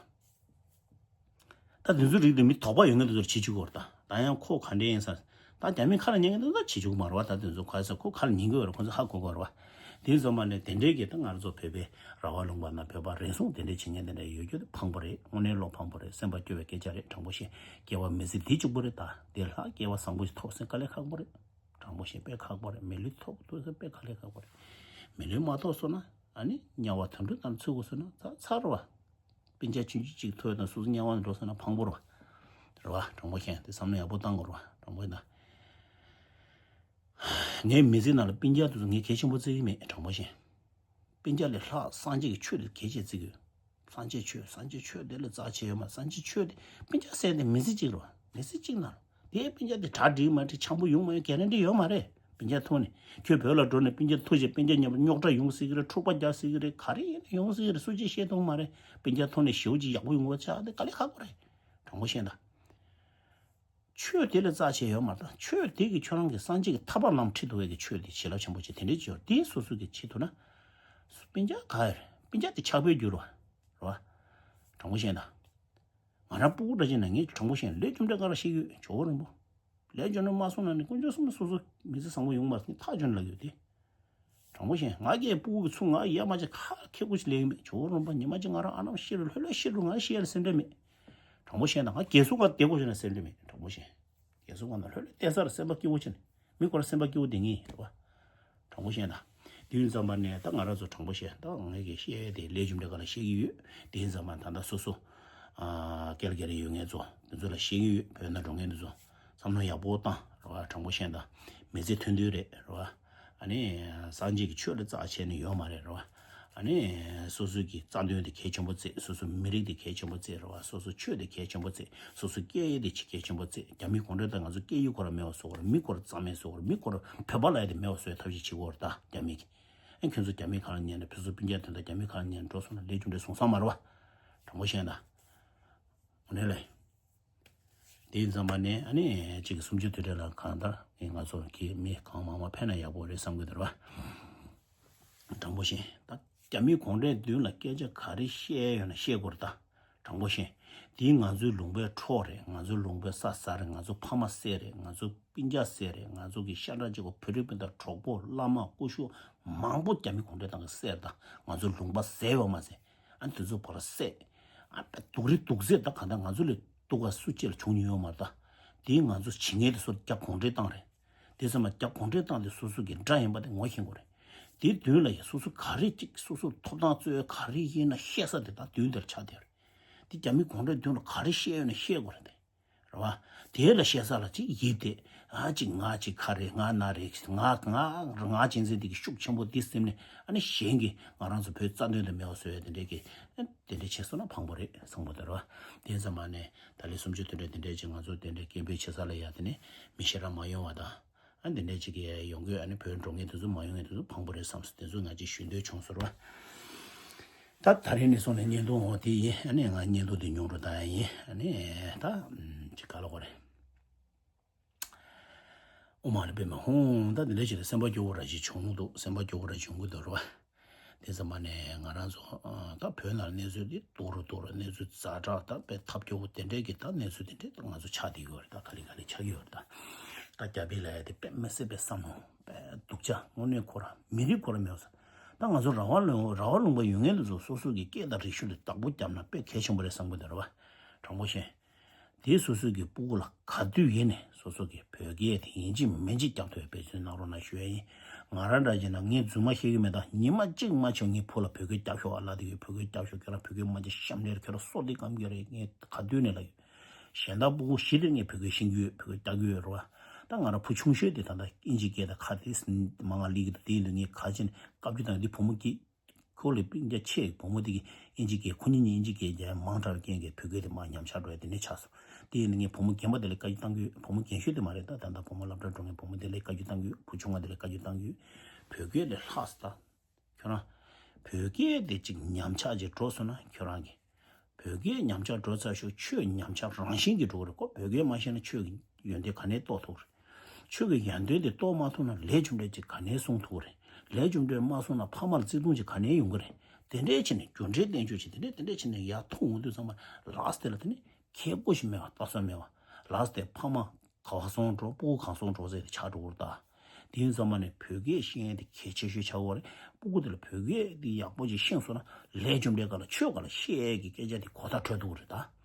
ད་དེ་ཚོའི་རིགས་དེ་མི་དོགས་པ་ཡོད་མཁན་དེ་ཚོར་བྱེད་བཅུག་གི་ཡོད་རེད་ད། ད་ཡང་ཁོ་ག་འདྲ་ཡིན་ཟེར། ད་རྒྱ་མི་ཁ་ལ་ཉན་མཁན་དེ་ཚོ་ད་བྱེད་བཅུག་མ་རེད་བ། ད་དེ་ཚོ་ག་རེ་ཟེར་ཁོ་ཁ་ལ་ཉན་གི་ཡོད་རེད། ཁོ་ཚོ་ཧ་གོ་གི་ཡོད་རེད་བ། དེ་ཚོ་མ་ནས་དེ་འདྲའི་གི་ད་ང་རང་ཚོ་བོད་པའི་ར་བ་ལུང་པ་ན་བོད་པ་རེ་ཟུང་དེ་འདྲ་བྱེད་མཁན་དེ་འདྲ་ཡོད་རྒྱུ་དེ་ཕངས་པོ་རེད། དངོས་གནས་བློ་ཕངས་པོ་རེད། སེམས་པ་སྐྱོ་བའི་སྐད་ཆ་རེད། དྲང་པོ་བཤད། སྐྱེ་བ་མི་ཚེ་འདི་གཅིག་པོ་རེད་ད། དེ་ལྷག་སྐྱེ་བ་བཟང་པོ་ཞིག་ཐོབ་སེ་དཀའ་ལས་ཁག་པོ་རེད། དྲང་པོ་བཤད་དཔེ་ཁག་པོ་རེད། མི་ལུས་ཐོབ་ཐུབ་སེ་དཔེ་དཀའ་ལས་ཁག་པོ་རེད། མི་ལུས་མ་ཐོབ་སོང་ན་ཨ་ནི་དམྱལ་བ་དུད་འགྲོ་དང་ཚུད་དགོས་སོང་ན་ཚར་ཚར་རེད་བ། སྤུན་ཀྱག་ཆུང་ཆུང་གཅིག་ཐུག་ཡོད་དང་སོ་སོ་དམྱལ་བ་ནས་འགྲོ་སོང་ན་ཕངས་པོ་རེད་བ། རེད་བ། དྲང་པོ་བཤད་དེ་བསམ་བློ་ཡག་པོ་བཏང་དགོས་རེད་བ། དྲང་པོ་ཡིན་ན། ངའི་མི་ཚེ་ནང་ལ་སྤུན་ཀྱག་དེ་ཚོ་ངས་གལ་ཆེན་པོ་བརྩི་གི་མེད། དྲང་པོ་བཤད། སྤུན་ཀྱག་ལས་ལྷག་སངས་རྒྱས་ཀྱི་ཆོས་དེ་གལ་ཆེ་བརྩི་གི་ཡོད། སངས་རྒྱས་ཆོས། སངས་རྒྱས་ཆོས་དེ་ལས་རྩ་ཆེ་ཡོད་མ། སངས་རྒྱས་ཆོས་དེ་སྤུན་ཀྱག་ཟེར་དེ་མི་ཚེ་གཅིག་རེད་བ། མི་ཚེ་གཅིག་ནང་ལ་དེ་སྤུན་ཀྱག་དེ་གྲ་སྒྲིག་མ་སྒྲིག་འཆམ་པོ་ཡོང་མ་ཡོང་གེ་རན་ཊི་ཡོད་མ་རེད། སྤུན་ཀྱག་ཐུག་ནས་ཁྱོད་བོད་ལ་འགྲོ་ནས་སྤུན་ཀྱག་ཐུག་རྗེས་སྤུན་ཀྱག་མཉམ་དུ་རྙོག་དྲ་ཡོང་སྲིད་ཀྱི་རེད། འཁྲུག་པ་རྒྱག་སྲིད་ཀྱི་རེད། ག་རེ་ཡིན་ན་ཡོང་སྲིད་ཀྱི་རེད། སུ་གཅིག་ཤེས་ཐུབ་མ་རེད། སྤུན་ཀྱག་ཐུག་ནས་ཞེ་པོ་ཅིག་ཡག་པོ་ཡོང་བ་ཆགས་དེ་དཀའ་ལས་ཁག་པོ་རེད། དྲང་པོ་བཤད་ན། ཆོས་དེ་ལས་རྩ་ཆེ་ཡོད་མ་རེད། ཆོས་དེ་གིས་ཁྱོད་རང་གི་སངས་རྒྱས་ཀྱི་ཐར་པ་ལམ་ཁྲིད་ཐུབ་པའི་གི་ཆོས་དེ་བྱིན་རླབས་ཆེན་པོ་ཅིག་དེ་འདྲའི་ཅིག་ཡོད་རེད། དེ་སོ་སོ་གིས་བྱེད་ཐུབ་ན། སྤུན་ཀྱག་ག་ཡོད་རེད། སྤུན་ཀྱག་དེ་ཕྱག་དཔེ་འགྱུར་བ་རེད་བ། དྲང་པོ་བཤད་ན། ང་རང་སྤུ་གུ་འདྲ་ཅིག་ན་ངས་དྲང་པོ་བཤད་ན་ལས་རྒྱུ་འབྲས་ག་རེ་བཤད་ཀྱི་ཡོད། ཇོ་བོ་རིན་པོ། ལས་རྒྱུ་འབྲས་མ་གསུངས་ན་ནི་དཀོན་མཆོག་གསུམ་ལ་སོ་སོ་མི་ཚེ་བཟང་པོ་ཡོང་མ་རེད་ཐག་ཆོད་ནས་ལབ་ཡོད་དེ། དྲང་པོ་བཤད། ང་གིས་སྤུ་གུ་གི་ཚུར་ང་ཡ་མ་བྱས་ཁ་ཁེ་པོ་ཞིག་ལེན་གི་མེད། ཇོ་བོ་རིན་པོ་ཉི་མ་གཅིག་ང་རང་ཨ་ནམ་ཤི་རུ་ལྷོད་ལྷོད་ཤི་རུ་ང་ཤི་ཡ་ལ་སེམས་ཁྲལ་མེད། དྲང་པོ་བཤད་ན་ང་རྒས་གསོ་ཁང་བསྡད་དགོས་བྱུང་ན་སེམས་ཁྲལ་མེད། དྲང་པོ་བཤད། རྒས་གསོ་ཁང་ནང་ལྷོད་ལྷོད་བསྡད་ས་ར་སེམས་པ་སྐྱིད་པོ་བྱས་ནས་མི་ཁོ་རང་སེམས་པ་སྐྱིད་པོ་བསྡད་ངེས་རེད་བ། དྲང་པོ་བཤད་ན། དེ་ཡིན་ཙམ་པ་ནས་ད་ང་རང་ཚོ་དྲང་པོ་བཤད་ད་ངས་ཀྱི་བཤད་ཡས་དེ་ལས་རྒྱུ་འབྲས་ག་ལ་བཤད་ཀྱི་ཡོད། དེ་ཡིན་ཙམ་པ་ད་ལྟ་སོ་སོ། ཨ་སྐལ་རྒྱ་རེ་ཡོད་མཁན་ཚོ་དེ་ཚོ་ལ་བཤད་ཀྱི་ཡོད། བོད་ནང་འགྲོ་མཁན་དེ་ཚོ་བསམ་བློ་ཡག་པོ་བཏང་རེད་བ། དྲང་པོ་བཤད་ད་མི་ཚེ་མཐུན་མཐུན་རེད་རེད་བ། ཨ་ནི་སངས་རྒྱས་ཀྱི་ཆོས་ལ་རྩ་ཆེ་ནི་ཡོད་མ་རེད་རེད་བ། ཨ་ནི་སོ་སོའི་གི་རྩ་དོན་དེ་གལ་ཆེན་པོ་བརྩི། སོ་སོའི་མི་རིགས་དེ་གལ་ཆེན་པོ་བརྩི་རེད་བ། སོ་སོའི་ཆོས་དེ་གལ་ཆེན་པོ་བརྩི། སོ་སོའི་སྐད་ཡིག་དེ་ཅིག་གལ་ཆེན་པོ་བརྩི། རྒྱ་མི་གུང་ཁྲན་ཏང་ང་ཚོ་སྐད་ཡིག་ཁོ་རང་མེད་པ་བཟོ་དགོས་རེད། མི་ཁོ་རང་རྩ་མེད་བཟོ་དགོས་རེད། མི་ཁོ་རང་བོད་པ་ལབ་ཡ་དེ་མེད་པ་བཟོ་ཡ་ཐབས་ཤེས་བྱེད་དགོས་རེད་ད། རྒྱ་མི་གིས་ཨ་ཁྱོད་ཚོ་རྒྱ་མི་གང་ལ་ཉན་ནས། བོད་སོག་སྤུན་ཀྱག་དེ་འདྲ་རྒྱ་མི་གང་ལ་ཉན་འགྲོ་སོང་ན་ལས་རྒྱུ་འབྲས་བཟང་ས་མ་རེད་བ། དྲང་པོ་བཤད་ན། དངོས་གནས་ལས། དེ་ཙམ་པ་ནས་ཨ་ནི་གཅིག་གི་གསུམ་བཅུ་དུས་དྲན་ལ་གང་ལྟར་ང་ཚོ་གི་མི་གང་མང་མང་ཕེབས་ན་ཡག་པོ་རེད་བསམ་གི་འདུག་ར། དྲང་པོ་བཤད། ད་རྒྱ་མི་གུང་ཁྲན་མདུན་ལ་སྐད་ཆ་ག་རེ་བཤད་ཡོད་ན་བཤད་དགོས་རེད་ད། དྲང་པོ་བཤད། དེ་ང་ཚོའི་ལུང་པའི་གྲོགས་རེད། ང་ཚོའི་ལུང་པའི་ས་ཟ་རེད། ང་ཚོ་ཕ་མ་སྲས་རེད། ང་ཚོ་སྤུན་ཀྱག་སྲས་རེད། ང་ཚོ་གི་ཤ་ཁྲག་གཅིག་པ་བོད་རིགས་སྤུན་ཟླ་གྲོགས་པོ་བླ་མ་སྐུ་ཞབས་མང་པོ་རྒྱ་མི་གུང་ཁྲན་ཏང་གི་སྲས་རེད་ད། ང་ཚོ་ལུང་པ་ཟས་ཡོད་མ་ཟད། ཨ་ནི་དེ་ཚོ་བར་སྲས། ཨ་པ་སྡུག་རི་སྡུག་ཚད་ད་ག་འདྲ་ང་ཚོ་ལས་སྡུག་ག་སུ་གཅིག་ལ་བྱུང་མྱོང་ཡོད་མ་རེད་ད། དེ་ང་ཚོ་བྱེད་མཁན་དེ་ཚོ་རྒྱ་གུང་ཁྲན་ཏང་རེད། དེ་ཚང་མ་རྒྱ་གུང་ཁྲན་ཏང་དེ་སོ་སོ་གི་དགྲ་ཡིན་པ་དེ་ངོ་ཤེས་དགོས་རེད། དེའི་མདུན་ལ་ཡ་སོ་སོ་ག་རེ་གཅིག་སོ་སོ་ཐོབ་ཐང་རྩོད་ག་རེ་ཡིན་ན་བཤད་ས་དེ་ད་མདུན་དེར་ཆགས་བསྡད་རེད། དེ་རྒྱ་མི་གུང་ཁྲན་མདུན་ལ་ག་རེ་བཤད་ཡོད་ན་བཤད་དགོས་རེད་དེ། རེད་བ། དེ་ལ་བཤད་ས་ལ་གཅིག་ཡིབ་དེ། ཨ་གཅིག་ང་གཅིག་ཁ་རེད། ང་ན་རེད། ང་ང་ང་གཅན་གཟན་དེ་གི་ཤུགས་ཆེན་པོ་དེ་སེམས་ནས་ཨ་ནི་གཞན་གྱི་ང་རང་ཚོ་བོད་རྩ་དོན་དུ་མེད་པ་བཟོ་ཡ་དེ་འདྲས་ཀྱི། དེ་འདྲས་བྱས་སོང་ན་ཕངས་པོ་རེད་བསམ་གི་འདུག་ར། དེ་ཙམ་མ་ནས་ད་ལོའི་གསུམ་བཅུ་དུས་དྲན་དེ་འདྲས་ཀྱི་ང་ཚོ་དེ་འདྲས་སྐད་འབོད་བྱེད་ས་ལ་ཡ་དེ་ནས་མི་ཞེ་དྲག་མ་ཡོང་བ་དང་། ཨ་འདི་འདྲས་ཅིག་གི་ཡོང་གི། ཨ་ནི་བོད་འགྲོ་མཁན་དེ་ཚོ་མ་ཡོང་མཁན་དེ་ཚོ་ཕངས་པོ་རེད་བསམ་སོང་། དེ་ཚོ་ང་ཅིག་ཞུ་འདོད་བྱུང་སོང་ར། ད་ད་རིང་ནས་སོང་ནས་བརྙན་ཐུང་འོ་དེ་ཡིན། ཨ་ནི་ང་བརྙན་ཐུང་དེ་ཉུང་རུ་བཏང་ཡ་ཡིན། ཨ་ནི་ད་ཅིག་ག་ལ་གོ་རེད། ཨོ་མ་ལེ་པད་མ་ཧུང་། ད་འདི་འདྲ་ཞིག་ལ་སེམས་པ་སྐྱོ་བོ་ར་ཞིག་བྱུང་འདུག་སེམས་པ་སྐྱོ་བོ་ར་ཞིག་ཡོང་གི་འདུག་ར་བ། དེ་ཙམ་པ་ནས་ང་རང་ཚོ་ཨ་ད་བོད་ནང་གནས་ཚུལ་འདི་སྡུག་རུ་སྡུག་རུ། གནས་ཚུལ་ཛ་དྲག་ད་དཔེ་ཐབས་སྐྱོ་བོ་དེ་འདྲས་ཀྱི་ད་གནས་ཚུལ་དེ་འདྲས་ད་ང་ཚོ་ཆགས་བསྡད་ཡོད་རེད། ད་ག་ལེ་ག་ལེ་ཆགས་ཀྱི་ཡོད་རེད། ད་ད་རྒྱ་བོད་ལབ་ཡ་དེ་དཔེ་མི་སྲིད་པའི་བསམ་བློ་དཔེ་སྡུག་ཅག་དངོས་གནས་ཁོ་རང་མི་རིགས་ཁོ་རང་མེད་པ་ས། ད་ང་ཚོ་རང་དབང་ལུང་རང་དབང་ལུང་པ་ཡོད་མཁན་དེ་ཚོ་སོ་སོ་གི་སྐད་དང་རིག་གཞུང་དེ་བདག་པོ་བརྒྱབ་ན་དཔེ་གལ་ཆེན་པོ་རེད་བསམ་གི་འདུག་རེད་བ། དྲང་པོ་བཤད། དེ་སོ་སོ་གི་སྤུ་གུ་ལ་ག་དུས་ཡིན་ནས་སོ་སོ་གི་བོད་སྐད་དེ་ཡིན་གཅིག་མིན་གཅིག་རྒྱབ་ཐུབ་པའི་འབད་བརྩོན་གནང་རོགས་གནང་ཞུ་ཡ་ཡིན། ང་རང་འདྲ་བྱས་ན་ངས་རྫུན་མ་བཤད་གི་མེད། ད་ཉི་མ་གཅིག་མ་བྱུང་ངའི་བུ་ལ་བོད་སྐད་རྒྱབ་ཤོག་ཨ་ལབ་བསྡད་ཡོད། བོད་སྐད་རྒྱབ་ཤོག་ཁྱོད་རང་བོད་སྐད་མ་བྱས་གཤམ་ལེར་ཁྱོད་རང་སྲོག་འདི་སྐམ་གི་རེད། ངས་ག་དུས་ནས་ལབ་ཡོད། གཞན་དག་སྤུ་གུ་བཞི་ལ་ངས་བོད་སྐད་ཤེས་ཀྱི་ཡོད། བོད་སྐད་རྒྱག་གི་ཡོད་རེད་བ། ད་ང་རང་བུ་ཆུང་ཤོས་དེ་ད་ལྟ་ཨིན་ཇི་སྐད་དང་ཁ་དེ་མང་ང་ལི་གི་འདུག་དེ་ཡིན་དུས་ངས་ག་ཅིན་བཀའ་བཀྱོན་དང་འདི་བུ་མོ་སྐྱིད། ཁོ་ལས་སྤུན་ཀྱག་ཆེ་བུ་མོ་དེ་གིས་ཨིན་ཇི་སྐད། ཁོ་གཉིས་གཉིས་ཨིན་ཇི་སྐད་རྒྱག་མང་དྲགས་རྐྱེན་གྱིས་བོད་སྐད་དེ་མར་ཉམས་ཆག་འགྲོ་ཡ་དེ་འདྲ་ཆགས་སོང་། དེ་ཡིན་དུས་ངས་བུ་མོ་རྒན་པ་དེ་ལ་བཀའ་བཀྱོན་བཏང་གི་ཡོད། བུ་མོ་རྒན་ཤོས་དེ་མ་རེད། ད་ད་ལྟ་བུ་མོ་སློབ་གྲྭ་འགྲོ་མཁན་བུ་མོ་དེ་ལ་བཀའ་བཀྱོན་བཏང་གི་ཡོད། བུ་ཆུང་བ་དེ་ལ་བཀའ་བཀྱོན་བཏང་གི་ཡོད། བོད་སྐད་ལས་ལྷག་སོང་ད། ཁྱོད་རང་། བོད་སྐད་དེ་ཅིག་ཉམས་ཆག་ཅིག་འགྲོ་སོང་ན་ཁྱོད་རང་གི། བོད་སྐད་ཉམས་ཆག་འགྲོ་ཚར་ཤོག་ཆོས་ཉམས་ཆག་རང་བཞིན་གྱིས་འགྲོ་གི་རེད། ཁོ་བོད་སྐད་མ་ཤེས་ན་ཆོས་ཀྱི་ཡོན་ཏན་ག་ནས་རྟོགས་ཐུབ་རེད། ཆོས་ཀྱི་ཡོན་ཏན་དེ་རྟོགས་མ་ཐུབ་ན་ལས་རྒྱུ་འབྲས་ཅིག་ག་ནས་གསུང་ཐུབ་རེད། ལས་རྒྱུ་འབྲས་མ་གསུང་ན་ཕ་མར་བརྩེ་དུང་ཅིག་ག་ནས་ཡོང་གི་རེད། དེ་འདྲས་བྱས་ནས་རྒྱུ་འབྲས་བསྟན་བཅོས་ཅིག་དེ་འདྲས་དེ་འདྲས་བྱས་ནས་ཡར་ཐོན་འོང་དུས་ཙམ་པ་ལགས་དེ་ལ་དེ་ནི་ཁེ་པོ་ཞིག་མེད་པ་ལྟ་ས་མེད་པ་ལགས་དེ་ཕ་མ་ག་བ་སོང་འགྲོ། སྤུ་གུ་གང་སོང་འགྲོ་ཟེར་ཏེ་ཆགས་འགྲོ་གི་རེད་ད། དེ་ཡིན་ཙམ་པ་ནས་བོད་སྐད་ཤེས་ཡས་དེ་གལ་ཆེ་ཤོས་ཆགས་ཀྱི་ཡོད་རེད། སྤུ་གུ་དེ་ལ་བོད་སྐད་དེ་ཡག་པོ་ཅིག་ཤེས་སོང་ན་ལས་རྒྱུ་འབྲས་སྒང་ལ་ཆོས་སྒང་ལ་བཤད་ཡས་ཀྱི་སྐད་ཆ་དེ་གོ་བརྡ་འཕྲོད་ཐུབ་ཀྱི་རེད་ད།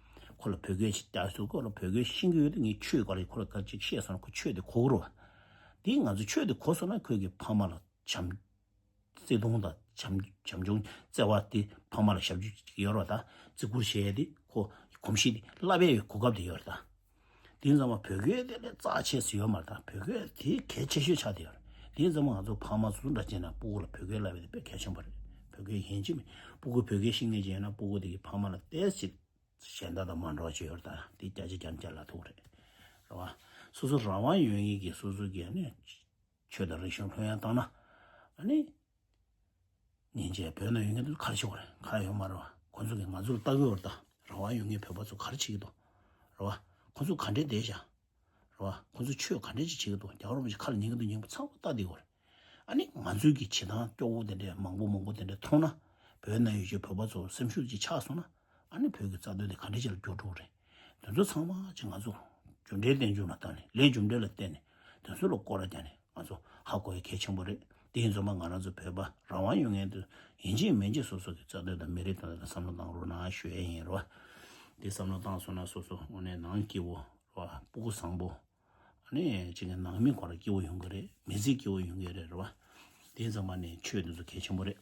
ཁོ་ལ་བོད་སྐད་ཅིག་རྒྱག་སོང་། ཁོ་ལ་བོད་སྐད་ཤེས་ཀྱི་ཡོད་དེ་ངས་ཆོས་སྒང་ལ་ཁོ་ལ་སྐད་ཅིག་བཤད་སོང་ན་ཁོ་ཆོས་དེ་གོ་གི་རེད་བ། དེ་ང་ཚོ་ཆོས་དེ་གོ་སོང་ན་ཁོས་ཀྱི་ཕ་མ་ལ་བྱམས། བརྩེ་དུང་དང་བྱམས་བྱམས་སྐྱོང་བརྩེ་བ་དེ་ཕ་མ་ལ་ཞབས་ཞུ་ཡོད་རེད་ད། བརྩི་བཀུར་བྱེད་ཡས་དེ་ཁོ་གོམས་གཤིས་དེ་བསླབ་ཡས་གོ་སྐབས་དེ་ཡོད་རེད་ད། དེ་ཙམ་པ་བོད་སྐད་དེ་ལས་རྩ་ཆེ་ཟེར་ཡོད་མ་རེད་ད། བོད་སྐད་དེ་གལ་ཆེ་ཤོས་ཆགས་བསྡད་ཡོད་རེད། དེ་ཙམ་པ་ང་ཚོ་ཕ་མ་ཚོ་འདྲ་བྱས་ན་སྤུ་གུ་ལ་བོད་སྐད་བསླབ་ཡས་དེ་དཔེ་གལ་ཆེན་པོ་རེད། བོད་སྐད་ཡིན་གཅིག་མིན་སྤུ་གུ་བོད་སྐད་ཤེས་མཁན་ཅིག་ཡོད་ན་སྤུ་གུ་དེ་གི་ཕ་མ་ལ་ཏོག་ཙམ་གཞན་དག་དང་མ་འདྲ་བ་ཅིག་ཡོད་རེད་ད། དེ་བརྒྱ་ཆ་བརྒྱ་ནས་བརྒྱ་ལབ་ཐུབ་ཀྱི་རེད། རེད་བ། སོ་སོ་རང་དབང་ཡོད་མཁན་གྱི་སོ་སོ་གི་ཨ་ནི། ཆོས་དང་རིག་གཞུང་ལྷོད་ཡངས་བཏང་ན། ཨ་ནི། ཉིན་བྱེད་བོད་ནང་ཡོད་མཁན་དེ་ཚོ་ག་རེ་བྱེད་དགོས་རེད། ག་ཡོད་མ་རེད་བ། ཁོ་ཚོ་གིས་ང་ཚོར་ལྟ་གི་ཡོད་རེད་ད། རང་དབང་ཡོད་མཁན་བོད་པ་ཚོ་ག་རེ་བྱེད་ཀྱི་འདུག་རེད་བ། ཁོ་ཚོ་ག་འདྲས་བསྡད་བཞག་རེད་བ། ཁོ་ཚོ་ཆོས་ག་འདྲས་ཅིག་བྱེད་ཀྱི་འདུག་རྒྱལ་བ་རིན་པོ་ཆེ་ཁ་ལ་ཉན་གྱི་འདུག་མཉན་པ་ཚང་མ་ལྟ་བསྡད་ཡོད་རེད། ཨ་ནི་ང་ཚོའི་གི་བྱེད་སྟངས་སྐྱོ་བོ་དེ་འདྲས་མང་པོ་མང་པོ་དེ་འདྲས་མཐོང་ན། བོད་ནང་ཡོད་ཀྱི་བོད་པ་ཚོ་སེམས་ཤུགས་ཅིག་ཆག་སོང་ན། ཨ་ནི་བོད་ཀྱི་རྩ་དོན་དེ་ག་འདྲས་ཅིག་ལ་འགྱུར་འགྲོ་རེད། དེ་ཚོ་ཚང་མ་ཅིག་ང་ཚོ་རྒྱུ་འབྲས་བསྟན་འགྱུར་ལ་བལྟས་ནས་ལས་རྒྱུ་འབྲས་ལ་བལྟས་ནས་དེ་ཚོ་ལ་སྐོར་ར་རྒྱག་ནས་ང་ཚོ་ཧ་གོ་ཡ་གལ་ཆེན་པོ་རེད། དེ་ཡིན་ཙང་མ་ང་རང་ཚོ་བོད་པ་རང་དབང་ཡོད་མཁན་དུ་ཡིན་གཅིག་མིན་གཅིག་སོ་སོ་གི་རྩ་དོན་དང་མི་རིགས་དང་བསམ་བློ་བཏང་རོགས་གནང་ཞུ་ཡ་ཡིན་རོ། དེ་བསམ་བློ་བཏང་སོང་ན་སོ་སོ་དངོས་གནས་ནང་སྐྱིད་པོ་རོ། སྤུ་གུ་བཟང་པོ། ཨ་ནི་གཅིག་གི་ནང་མི་ཁོ་ར་སྐྱིད་པོ་ཡོང་གི་རེད། མི་ཚེ་སྐྱིད་པོ་ཡོང་གི་རེད་རོ། དེ་ཙམ་པ་ནས་ཆོས་དེ་ཚོ་གལ་ཆེན་པོ་རེད།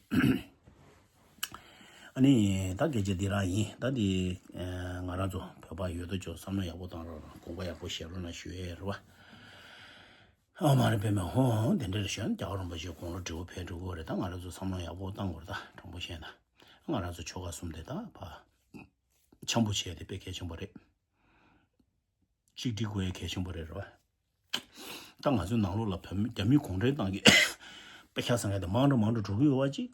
ཨ་ནི་ད་སྐད་ཆ་འདི་རང་ཡིན། ད་འདི་ང་རང་ཚོ་བོད་པ་ཡོད་དོ་ཅོག་བསམ་བློ་ཡག་པོ་བཏང་རོགས། དགོངས་པ་ཡག་པོ་བཞེས་རོགས་གནང་ཞུ་ཡས་རོ། ཨ་མ་རེ་པད་མ་ཧོ་དེ་འདྲ་རེ་ཞོན། རྒྱལ་བ་རིན་པོ་ཆེ་དགུང་ལོ་བགྲེས་པོ་ཕེབས་འགྲོ་གི་རེད། ད་ང་རང་ཚོ་བསམ་བློ་ཡག་པོ་བཏང་དགོས་རེད། ད་དྲང་པོ་བཤད་ན་ང་རང་ཚོ་ཆོལ་ཁ་གསུམ་དེ་ད་ཕ་འཆམ་པོ་བྱས་དེ་དཔེ་གལ་ཆེན་པོ་རེད། གཅིག་སྒྲིལ་དགོས་ཡ་གལ་ཆེན་པོ་རེད་རོ། ད་ང་ཚོའི་ནང་ལོགས་ལ་བོད་མི་རྒྱ་མི་གུང་ཁྲན་ཏང་གི་དཔེ་ཆ་ཟ་མཁན་དེ་མང་དུ་མང་དུ་འགྲོ་གི་ཡོད་པ་ཅིག་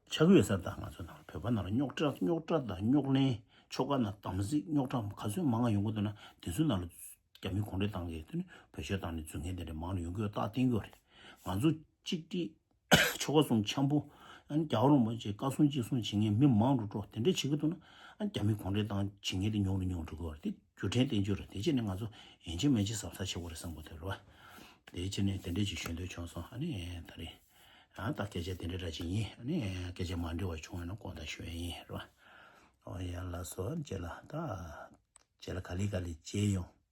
ཆགས་ཀྱི་ཡོད་ས་རེད། ད་ང་ཚོ་ནང་ལ་བོད་པ་ནང་ལ་རྙོག་དྲ་རྙོག་དྲ་དང་རྙོག་གླེང་ཆོལ་ཁ་ནང་དམ་ཟིག་རྙོག་དྲ་ག་ཚོད་མང་ང་ཡོང་གི་འདུག་ན་དེ་ཚོའི་ནང་ལ་རྒྱ་མི་གུང་ཁྲན་ཏང་གི་དེ་ནི་བེད་སྤྱོད་བཏང་ནས་འཛུལ་མཁན་དེ་འདྲ་མང་དུ་ཡོང་གི་ཡོད་རྟགས་བསྟན་གྱི་ཡོད་རེད། ང་ཚོ་གཅིག་སྒྲིལ་ཆོལ་ཁ་གསུམ་འཆམ་པོ། ཨ་ནི་རྒྱལ་བ་རིན་པོ་ཆེ་བཀའ་གསུང་གཅིག་གསུང་བྱེད་མཁན་མི་མང་རུ་འགྲོ་དེ་འདྲ་བྱེད་ཀྱི་འདུག་ན། ཨ་ནི་རྒྱ་མི་གུང་ཁྲན་ཏང་བྱེད་མཁན་དེ་ཉུང་རུ་ཉུང་རུ་འགྲོ་གི་རེད། དེ་རྒྱུ་མཚན་བསྟན་རྒྱུ་རེད། དེ་བྱས་ནས་ང་ཚོ་ཡིན་གཅིག་མིན་གཅིག་གཟབ་གཟབ་བྱེད་དགོས་རེད་བསམ་གྱི་འདུག་རེད་བ། དེ་བྱས་ནས་དེ་འདྲ་ཅིག་ཞུ་འདོད་བྱུང་སོང་། ཨ་ནི་ད་རེས་ཨ་ད་སྐད་ཆ་དེ་འདྲ་འདྲ་ཅིག་ཡིན། ཨ་ནི་སྐད་ཆ་མ་འགྲིག་པ་བྱུང་ཡོད་ན་དགོངས་དག་ཞུ་ཡ་ཡིན་རེད་བ། ཨོ་ཡ་ལགས་སོ། རྗེས་ལ་ད་རྗེས་ལ་ག་ལེ་ག་ལེ་མཇལ་ཡོང་།